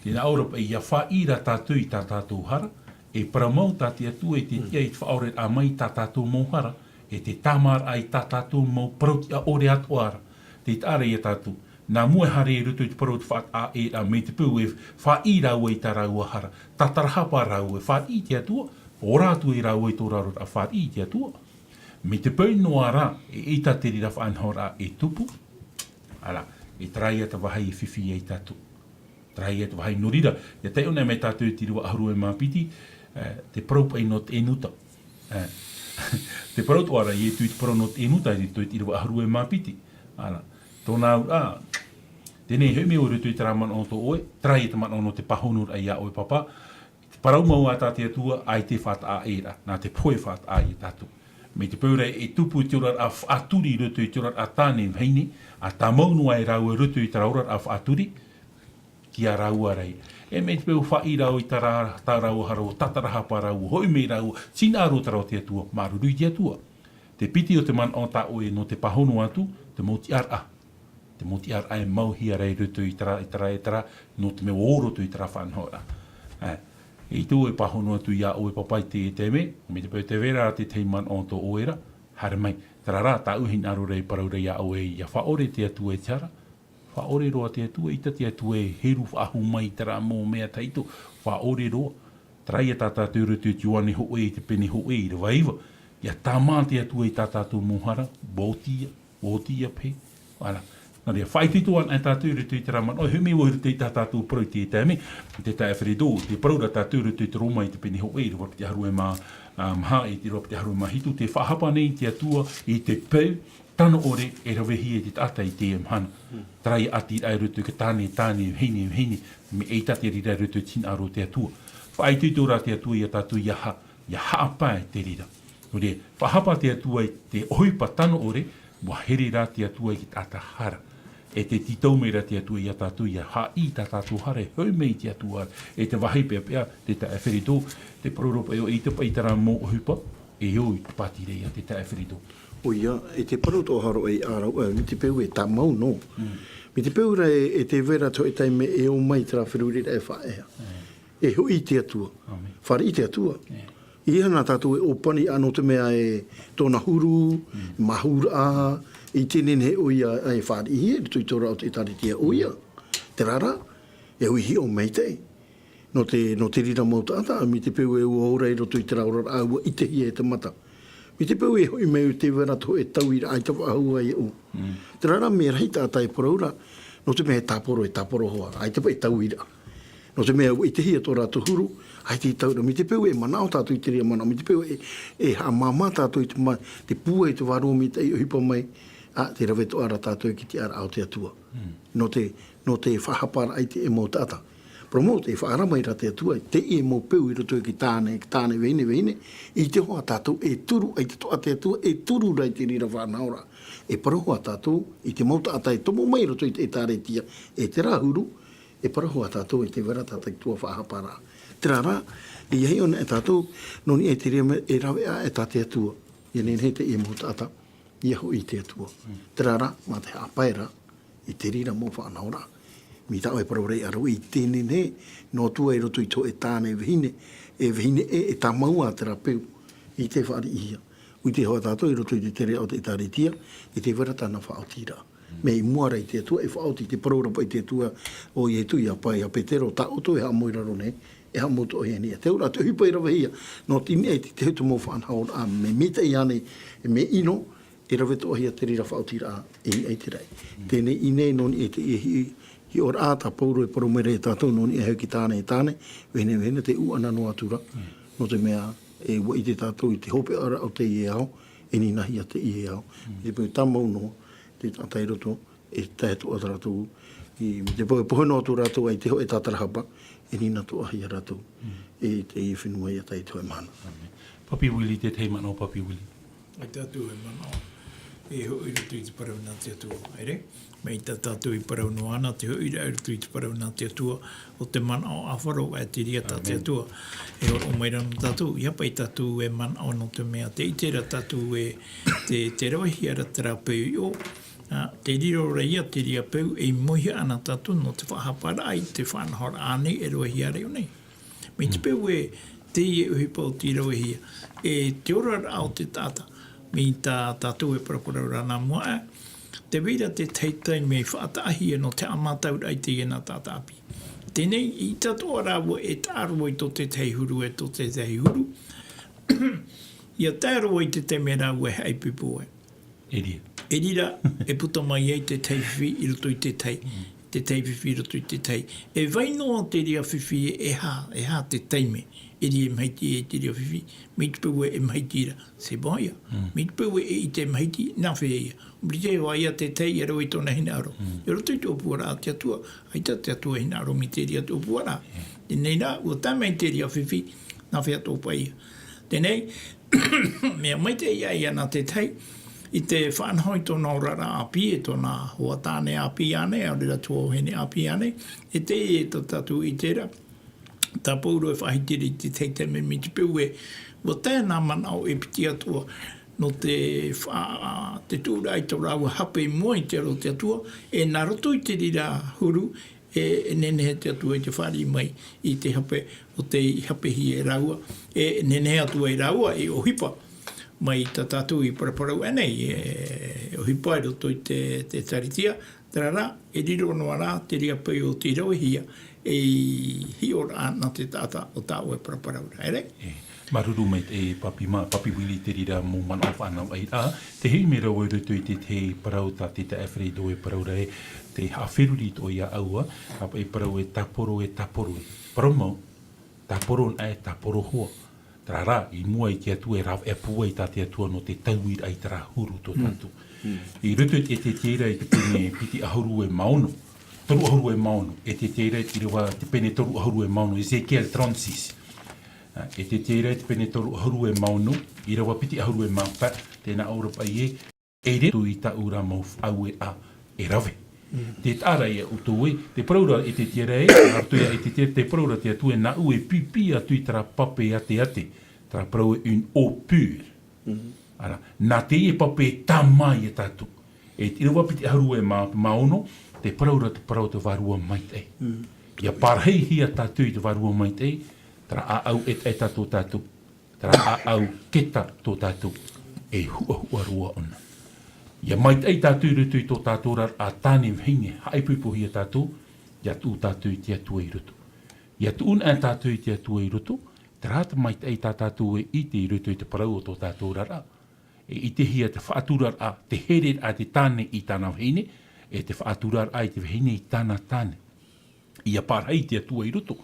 Tē nā ʻō ra paʻi, ʻia faʻaʻī rā tātou i tā tātou hara, e parau mau tā te Atua i te tiʻa i te faʻaoreraʻa mai i tā tātou mau hara, e te tāmāraʻa i tā tātou mau parau tiʻa ʻore atoʻa ra. Tē taʻa ra iā tātou. Nā mua e haere i roto i te parau o te faʻataʻa ʻē ra, mai te peu e faʻaʻī rāua i tā rāua hara. Tātarahapa rāua, e faʻaʻī i te Atua, ora atu ai rāua i tō rāua oraraʻa faʻaʻī i te Atua. Mai te peu noa ra, eʻita te reira faʻanahoraʻa e tupu. Ara, e terā ïa te vāhi e fifi ai tātou. Terā ïa te vāhi nō reira, ʻia taiʻo nei mai tātou i te ʻīrava ʻahuru e mā piti, e, te parau paʻi nō te ʻēnuta. E, te parau atoʻa ra Ietu i te parau nō te ʻēnuta, i roto i te ʻīrava ʻahuru e mā piti. Ara, tōna auraʻa, teie nei e hoʻi mai ʻoe i roto i terā manaʻo tō ʻoe, terā ïa te manaʻo nō te pāhonuraʻa iā ʻoe pāpā, te parau mau a tā te Atua, ʻaita e faʻataʻa ʻē ra, nā te pohe faʻataʻa iā tātou. Mai te peu ra e tupu te oraraʻa faʻaturi i roto i te oraraʻa tāne vahine, ʻa tāmau noa ai rāua i roto i terā oraraʻa faʻaturi, ki a rāua ra ïa. E mai te peu faʻaʻī rāua i tā rā-, tā rāua hara, ʻua tātarahapa rāua, hoʻi mai rāua, tē hinaʻaro ra te Atua, māuruuru i te Atua. Te piti o te manaʻo tā ʻoe nō te pāhono atu, te mau tiʻaraʻa. Te mau tiʻaraʻa e mauhia ra i roto i terā, i terā, i terā, nō te mea ʻua ō roto i terā faʻanahoraʻa. E, i tō ʻoe pāhono atu iā ʻoe pāpā i te, te mea, mai te peu tē vai ra te tahi manaʻo tō ʻoe ra, haere mai. Terā rā, tāʻu hinaʻaro ra e parau ra iā ʻoe, ʻia faʻaʻore te Atua i te hara, faʻaʻore roa te Atua, ʻaita te Atua e heru faʻahou mai i terā mau mea tahito, faʻaʻore roa. Terā ïa tā tātou i roto i te Ioane hōʻē i te pene hōʻē ʻīrava iva. ʻIa tāmā te Atua i tā tātou mau hara, ʻua oti ïa, ʻua oti ïa paʻi. Ara. Nā reira, faʻaitoito anaʻe tātou i roto i terā manaʻo, e hoʻi mai vau i roto i tā tātou parau i te taime, te taeaʻe Feredo, tē parau ra tātou i roto i te Roma i te pene hōʻē, ʻīrava piti ʻahuru e mā, ā, maha, i te ʻīrava piti ʻahuru e mā hitu, tē faʻahapa nei te Atua i te peu, tano ʻore e ravehia e te taʻata i teie mahana. Terā ïa ʻatiraʻa i roto i te tāne, tāne, vahine, vahine, mea ʻaita te reira i roto i te hinaʻaro o te Atua. Faʻaitoito rā te Atua iā tātou ʻia ha-, ʻia haʻapae te reira. Nō reira, faʻahapa te Atua i te ʻohipa tano ʻore, ʻua here rā te Atua i te taʻata hara. E tē tītau mai ra te Atua iā tātou ʻia haʻaʻī i tā tātou hara, e hoʻi mai i te Atua, e te vāhi peʻapeʻa, te taeaʻe Feredo, tē parau ra paʻi ʻoe, ʻaita paʻi terā mau ʻohipa, e ʻo i te pātireia, te taeaʻe Feredo. ʻOia, e te parau tō haro e ʻārau, e, mai te peu e tāmau noa. Mm. Mai te peu ra e, e tē vai ra te hōʻē taime e ō mai terā feruriraʻa e faʻaea. Mm. E hoʻi i te Atua. ʻĀmene. Fāriʻi i te Atua. E. ʻEiaha nā tātou e ʻōpani, ā, nō te mea e tōna huru, mm, māhuraʻa, i teie nei ʻoia e fāriʻihia i roto i te oraraʻa o te ʻĒtārētia ʻoia. Terā rā, e ui hiʻo maitaʻi. Nō te, nō te reira mau taʻata, mai te peu e ʻua ora i roto i terā oraraʻa ʻua ʻitehia e te mata. Mai te peu e hoʻi mai ʻoe tē vai ra te hōʻē tauiraʻa ʻaita faʻahou ai iāʻu. Mm. Terā rā mea rahi taʻata e parau ra, nō te mea e tāporo, e tāporo hoʻi, ʻaita paʻi tauiraʻa. Nō te mea ʻua ʻitehia tō rātou huru, ʻaita e tauiraʻa. Mai te peu e manaʻo tātou i te reira manaʻo, mai te peu e, e haʻamāmā tātou i te ma-, te pūai o te Vārua Maitaʻi i ʻohipa mai, ā, tē rave atoʻa ra tātou i te tiʻaraʻa o te Atua. Mm. Nō te, nō te faʻahaparaʻa i teie mau taʻata. Parau mau, tē faʻaara mai ra te Atua, teie mau peu i roto i te tāne, tāne vahine, vahine, ʻite hoʻi tātou e turu, ʻaita atoʻa te Atua e turu ra i te reira faʻanahoraʻa. E parau hoʻi tātou, i te mau taʻata e tomo mai i roto i te ʻĒtārētia, e terā huru, e parau hoʻi tātou, e tē vai ra tātou i te tuatāpaparaʻa. Terā rā, ʻia hiʻo anaʻe tātou, nō niʻa i te reira mea, e rave aʻe tā te Atua. ʻIa nehenehe teie mau taʻata, ʻia hoʻi i te Atua. Mm. Terā rā, mā te haʻapaeraʻa, i te reira mau faʻanahoraʻa. Mai tā ʻoe e parau ra ʻāreʻa i teie nei, nō tua i roto i te hōʻē tāne vahine, e vahine ʻē, e tāmau ā terā peu, ʻaita e fāriʻihia. ʻUa ʻite hoʻi tātou i roto i te tereraʻa o te ʻĒtārētia, e tē vai ra tāna faʻaotiraʻa. Mm. Mea i mua ra i te Atua e faʻaoti, tē parau ra paʻi te Atua, ʻo Ietu iā Pā-, iā Petero, tā ʻoutou e haʻamau i raro nei, e haʻamau atoʻa i niʻa. Te auraʻa, te ʻohipa i ravehia, nō te niʻa i te, te tahi mau faʻanahoraʻa, mea maitaʻi ānei, e mea ʻino, e rave atoʻahia te reira faʻaotiraʻa i niʻa i te raʻi. Mm. Teie nei, nō niʻa i teie hiʻo, Hiʻoraʻa tā Pauro e parau mai ra ia tātou nō niʻa iho i te tāne, e tāne, vahine, vahine, te ʻūʻana noa atu ra. Nō te mea, e, ʻua ʻite tātou i te hopeʻa ra o teie ao, e nīnahia teie ao. I te peu tāmau noa, te taʻata i roto, e tae atoʻa rātou, i, mai te peu e pohe noa atu rātou ai te hōʻē tātarahapa, e nīnatoʻahia rātou, e teie fenua ia tae i te hōʻē mahana. Papi Willie, te tahi manaʻo, Papi Willie. ʻAita tātou e manaʻo, e hoʻi i roto i te parau nā te Atua, ʻere? Mai tā tātou i parau noa ana, te hoʻi ra i roto i te parau nā te Atua, ʻo te manaʻo ʻāfaro, e te reira tā te Atua. E hōroʻa mai ra nō tātou, ʻia paʻi tātou e manaʻo nō te mea, tē ʻite ra tātou e te, tē ravehia ra terā peu iʻo, ā, tē riro ra ia te reira peu, e mōhia ana tātou nō te faʻahaparaʻa i te faʻanahoraʻa nei e ravehia ra iʻo nei. Mai te peu e teie ʻohipa ʻo tei ravehia, e te oraraʻa o te taʻata, mai tā tātou e paraparau ra nā mua aʻe, tē vai ra te tahi taime faʻataʻahia nō te haʻamātauraʻa i teie nā taʻata ʻāpī. Teie nei, ʻaita atoʻa rāua e taʻa roa i tō te tahi huru, e tō te tahi huru, ʻia tae roa i te taime rāua e haʻaipoipo ai. E reira. E reira, e puta mai ai te tahi fifi i roto i te tahi, te tahi fifi i roto i te tahi. E vai noa te reira fifi e aha, e aha te taime, e reira e mahiti ai te reira fifi, mai te peu e mahiti ra, c'est bon ia. Mai te peu e ʻite e mahiti, nā hea ia. ʻUa rite vau ia te tahi, ʻia rave i tōna hinaʻaro. I roto i te ʻōpuaraʻa a te Atua, ʻaita te Atua e hinaʻaro mai te reira ʻōpuaraʻa. Teie nei rā, ʻua tae mai te reira fifi, nā hea tō paʻi ia. Teie nei, mea maitaʻi ia, ia nā te tahi, i te faʻanaho i tōna oraraʻa ʻāpī, e tōna hoa tāne ʻāpī ānei, ʻaore rā te hoa vahine ʻāpī ānei, e teie tā tātou i ʻite ra, tā Pauro e faʻahiti ra i te tahi taime mai te peu e, ʻua tae nā manaʻo e piti atoʻa, nō te fa-, te tuʻuraʻa i tō rāua hape i mua i te aro o te Atua, e nā roto i te reira huru, e, e nehenehe te Atua i te fāriʻi mai i te hape, ʻo tei hapehia e rāua, e nehenehe atu ai rāua e ʻohipa mai tā tātou i paraparau aʻenei, e ʻohipa i roto i te, te Ekalesia, terā rā, e riro noa rā te reira peu ʻo tei ravehia, ei hiʻoraʻa nā te taʻata ʻo tāʻu e paraparau ra, ʻere? E, māuruuru maitaʻi, e Papi mā, Papi Willie, te reira mau manaʻo faʻanahoraʻa. Te hoʻi mai ra vau i roto i te, te parau tā Teta Alfredo e parau ra ē, tē haʻaferuri atoʻa ia ʻoe, ā, e parau e tāporo, e tāporo, e. Parau mau, tāporo anaʻe, tāporo hoa. Terā rā, i mua i te Atua e rave, e pūai tā te Atua nō te tauiraʻa i terā huru tō tātou. I roto i te Ezekiela i te pene piti ʻahuru e mā ono, toru ʻahuru e mā ono, Ezekiela ʻīrava te pene toru ʻahuru e mā ono, Ezekiel trente-six. Ā, Ezekiela te pene toru ʻahuru e mā ono, ʻīrava piti ʻahuru e mā pae, tē nā ʻō ra paʻi ē, e riro i tāʻu ra mau faʻaueraʻa e rave. Tē taʻa ra ia ʻoutou ē, tē parau ra Ezekiela ē, nā roto ia Ezekiela, tē parau ra te Atua ē, nāʻu e pipi atu i terā pape ateate, terā parau ē, une eau pure. Ā, nā teie pape e tāmā ia tātou. E te ʻīrava piti ʻahuru e mā, mā ono, tē parau ra te parau o te Vārua Maitaʻi. ʻIa pārahihia tātou i te Vārua Maitaʻi, terā ʻāʻau ʻetaʻeta tō tātou, terā ʻāʻau keta tō tātou, e huʻahuʻa roa ʻōna. ʻIa maitaʻi tātou i roto i tō tātou oraraʻa tāne vahine, haʻaipoipohia tātou, ʻia tuʻu tātou i te Atua i roto. ʻIa tuʻu anaʻe tātou i te Atua i roto, terā te maitaʻi tā tātou e ʻite i roto i te parau o tō tātou oraraʻa. E ʻitehia te faʻaturaraʻa, te hereraʻa te tāne i tāna vahine, e te faʻaturaraʻa i te vahine i tāna tāne. ʻIa pārahi te Atua i roto,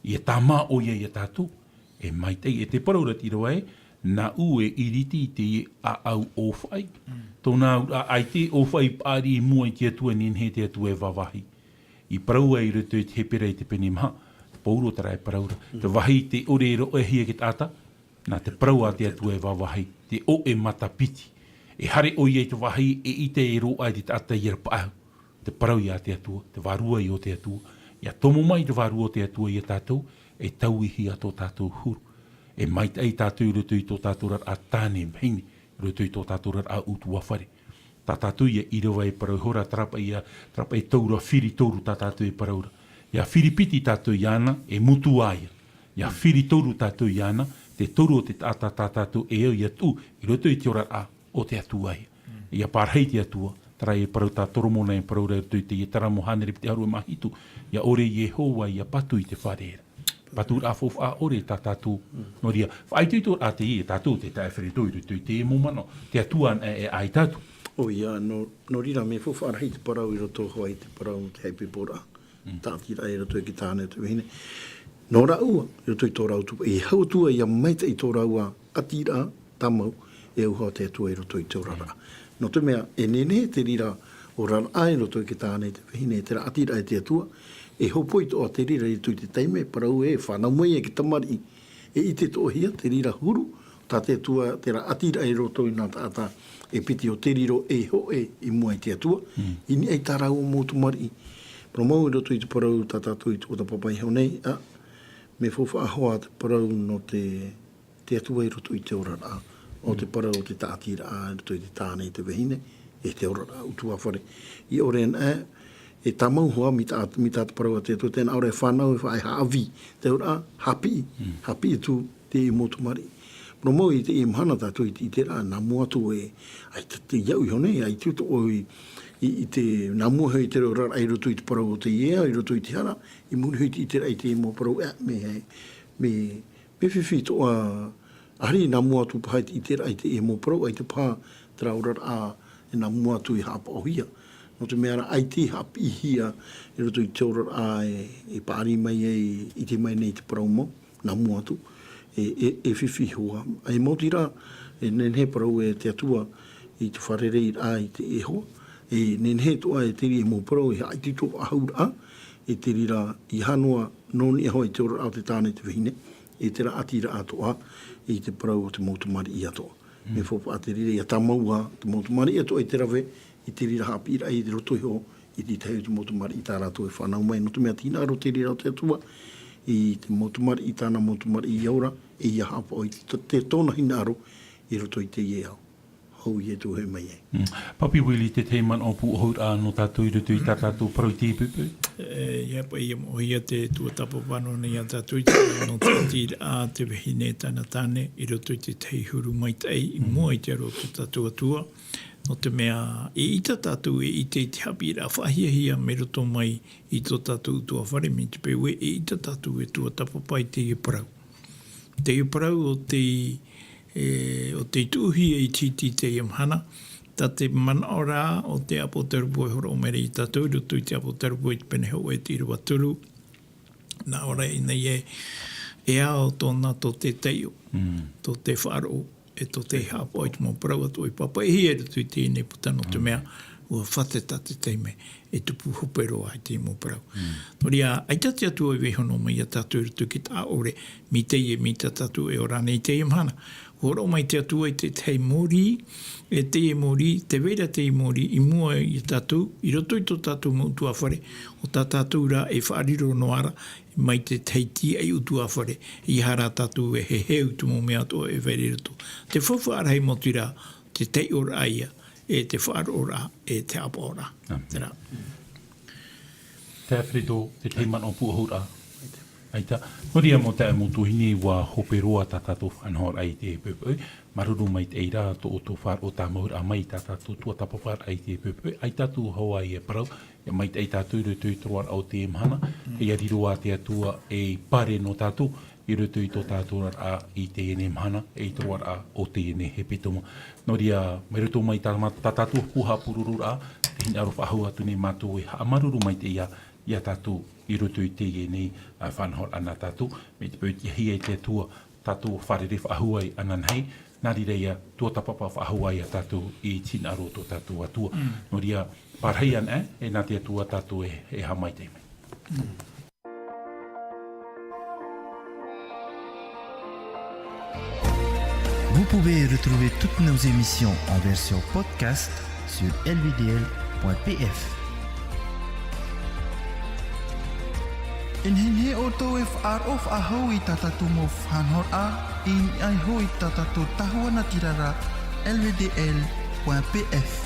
ʻia tāmā ʻoia ia tātou, e maitaʻi, e tē parau ra te ʻīrava ē, nāʻu e ʻiriti i te ʻāʻau ʻōfaʻi. Tōna auraʻa ʻaita e ʻōfaʻi paʻari i mua i te Atua, nehenehe te Atua e vāvāhi. I parau ai i roto i te Hepera i te pene maha, Pauro terā e parau ra. Te vāhi tē ʻore e roʻohia e te taʻata, nā te parau a te Atua e vāvāhi, te ʻoʻe matapiti. E haere ʻoia i te vāhi e ʻite e roaʻa i te taʻata ia rāpaʻau. Te parau ia te Atua, te Vārua ia o te Atua. ʻIa tomo mai te Vārua o te Atua ia tātou, e tauihia tō tātou huru. E maitaʻi tātou i roto i tō tātou oraraʻa tāne vahine, i roto i tō tātou oraraʻa ʻutuāfare. Tā tātou ia ʻīrava e parau iho ra, terā paʻi ia, terā paʻi taura firi toru tā tātou e parau ra. ʻIa firi piti tātou iāna, e mutu ā ia. ʻIa firi toru tātou iāna, te toru o te taʻata tā tātou e au ʻia tuʻu, i roto i te oraraʻa o te Atua ia. ʻIa pārahi te Atua, terā e parau tā Toromona e parau ra i roto i te Itaramo hānere piti ʻahuru e mā hitu, ʻia ʻore Iehova, ʻia patu i te fare ra. Paturaʻa faufaʻa ʻore tā tātou. Nō reira, faʻaitoitoraʻa teie ia tātou, te taʻata Alfredo i roto i te mau manaʻo, te Atua anaʻe e ʻaita atu. ʻOia, nō, nō reira, mea faufaʻa rahi te parau i roto hoʻi i te parau nō te haʻapiʻiraʻa. Mm. Tāʻatiraʻa i roto i te tāne o te vahine. Nō rāua, i roto i tō rāua tupu, e hau atu ā ʻia maitaʻi tō rāua ʻatiraʻa, tāmau, e au hoʻi te Atua i roto i te oraraʻa. Mm. Nō te mea, e nehenehe te reira oraraʻa i roto i te tāne o te vahine, terā ʻatiraʻa e te Atua, e hōpoi atoʻa te reira i roto i te taime, parau ē, fānau mai ai te tamariʻi, e ʻite atoʻahia te reira huru, tā te Atua, terā ʻatiraʻa i roto i nā taʻata, e piti ʻo te riro e hōʻē i mua i te Atua, Mm. i niʻa i tā rāua mau tamariʻi. Parau mau i roto i te parau tā tātou i tuatāpapa iho nei, ā, mea faufaʻa hoʻi te parau nō te, te Atua i roto i te oraraʻa, ʻo te Mm. parau o te tāʻatiraʻa i roto i te tāne i te vahine, e te oraraʻa ʻutuāfare. I ʻore ana, e tāmau hoʻi, mai tā, mai tā te parau a te Atua, tē nā ʻō ra e fānau, e fa-, e haʻavī, te oraraʻa, haʻapiʻi, Mm. haʻapiʻi atu te mau tamariʻi. Parau mau i teie mahana tātou i te, i terā, nā mua atu e, ʻaita te iau iho nei, ʻaita atoʻa i, i, i te, nā mua hoʻi te oraraʻa i roto i te parau o te iea, i roto i te hara, i muri hoʻi i te ʻiteraʻa i te mau parau, ā, mea, mea, mea fifi atoʻa, ʻaore nā mua atu paha i te ʻiteraʻa i te mau parau, ʻaita paha terā oraraʻa e nā mua atu e haʻapaʻohia. Nō te mea rā, ʻaita i haʻapiʻihia i roto i te oraraʻa e, e paʻari mai ai, ʻite mai nei te parau mau, nā mua atu, e, e, e fifi hoʻi. E maoti rā, e nehenehe parau e te Atua i te fārereiraʻa i te Iehova, e nehenehe atoʻa e te reira mau parau, e haʻaitoito faʻahou ra, e te reira i hanoa nō niʻa hoʻi i te oraraʻa o te tāne te vahine, e terā ʻatiraʻa atoʻa, i te parau o te mau tamariʻi atoʻa. Mm. Mea faufaʻa te reira, ʻia tāmau ā te mau tamariʻi atoʻa i te rave, i te reira haʻapiʻiraʻa i roto iho, i te tahi o te mau tamariʻi tā rātou e fānau mai, nō te mea te hinaʻaro te reira o te Atua, i te mau tamariʻi, tāna mau tamariʻi ʻia ora, e ʻia haʻapaʻo i te, te tōna hinaʻaro, i roto i teie ao. Hou ʻia tuʻu mai ai. Mm. Papi Willie, te tahi manaʻo pūʻohuraʻa nō tātou i roto i tā tātou parau i teie poʻipoʻi? E, ʻia paʻi, ʻia moʻehia te tuatāpapa nō nei ia tātou i te, nō te ʻatiraʻa, te vahine, tāna tāne, i roto i te tahi huru maitaʻi, i Mm. mua i te aro o tō tātou Atua. Nō te mea, eʻita tātou e ʻite i te haʻapiʻiraʻa faʻahiahia mai roto mai i tō tātou ʻutuāfare, mai te peu ē, eʻita tātou e tuatāpapa i teie parau. Teie parau ʻo tei, e, ʻo tei tuʻuhia i te, i teie mahana, tā te manaʻo ra o te ʻāpōsetolo Pauro e hōroʻa mai ra ia tātou, i roto i te ʻāpōsetolo Pauro i te pene hōʻē e te ʻīrava toru, nā ʻō ra ʻōna ē, e ao tōna tō te taiʻo, Mm. tō te faʻaroʻo, e tō te haʻapaʻo i te mau parau atoʻa i pāpaʻihia i roto i teie nei puta, nō te Mm. mea, ʻua fātata te taime, e tupu hope roa i te mau parau. Mm. Nō reira, ʻaita te Atua i vaiiho noa mai ia tātou i roto i te taʻa ʻore, mai teie, mai tā tātou e ora nei i teie mahana. ʻUa hōroʻa mai te Atua i te tahi mōrī, e teie mōrī, tē vai ra teie mōrī, i mua ia tātou, i roto i tō tātou mau ʻutuāfare, ʻo tā tātou rā e faʻariro noa ra, mai te tahi tīaʻi ʻutuāfare, ʻeiaha rā tātou e heheu i te mau mea atoʻa e vai ra i roto. Te faufaʻa rahi maoti rā, te taiʻoraʻa ia, e te faʻaroʻoraʻa, e te haʻapaʻoraʻa. Āmene. Terā. Te Alfredo, te tahi manaʻo pūʻohuraʻa. ʻAita. Nō reira, mau taeaʻe, mau tuahine, ʻua hope roa tā tātou faʻanahoraʻa i teie poʻipoʻi. Māuruuru maitaʻi rā tō ʻoutou faʻaroʻo tāmauraʻa mai i tā tātou tuatāpaparaʻa i teie poʻipoʻi. ʻAita atu hoʻi e parau, ʻia maitaʻi tātou i roto i te roaraʻa o teie mahana, Mm. ʻia riro ā te Atua ei pare nō tātou, i roto i tō tātou oraraʻa i teie nei mahana, e i te roaraʻa o teie nei hepetoma. Nō reira, mai roto mai tā mā-, tā tātou pū haʻapurororaʻa, te hinaʻaro faʻahou atu nei mātou e haʻamāuruuru maitaʻi ia, ia tātou i roto i teie nei, ā, faʻanahoraʻa nā tātou, mai te peu e tiʻahia e te Atua, tātou fārerei faʻahou ai ananahi, nā reira ʻia tuatāpapa faʻahou ai ia tātou i te hinaʻaro o tō tātou Atua. Mm. Nō reira, pārahi ana, e, e nā te Atua tātou e, e haʻamaitaʻi mai. Mm. Vous pouvez retrouver toutes nos émissions en version podcast sur L V D L point P F. E nehenehe ʻoutou e faʻaroʻo faʻahou i tā tātou mau faʻanahoraʻa, i niʻa iho i tā tātou tahua natirara, L V D L point P F.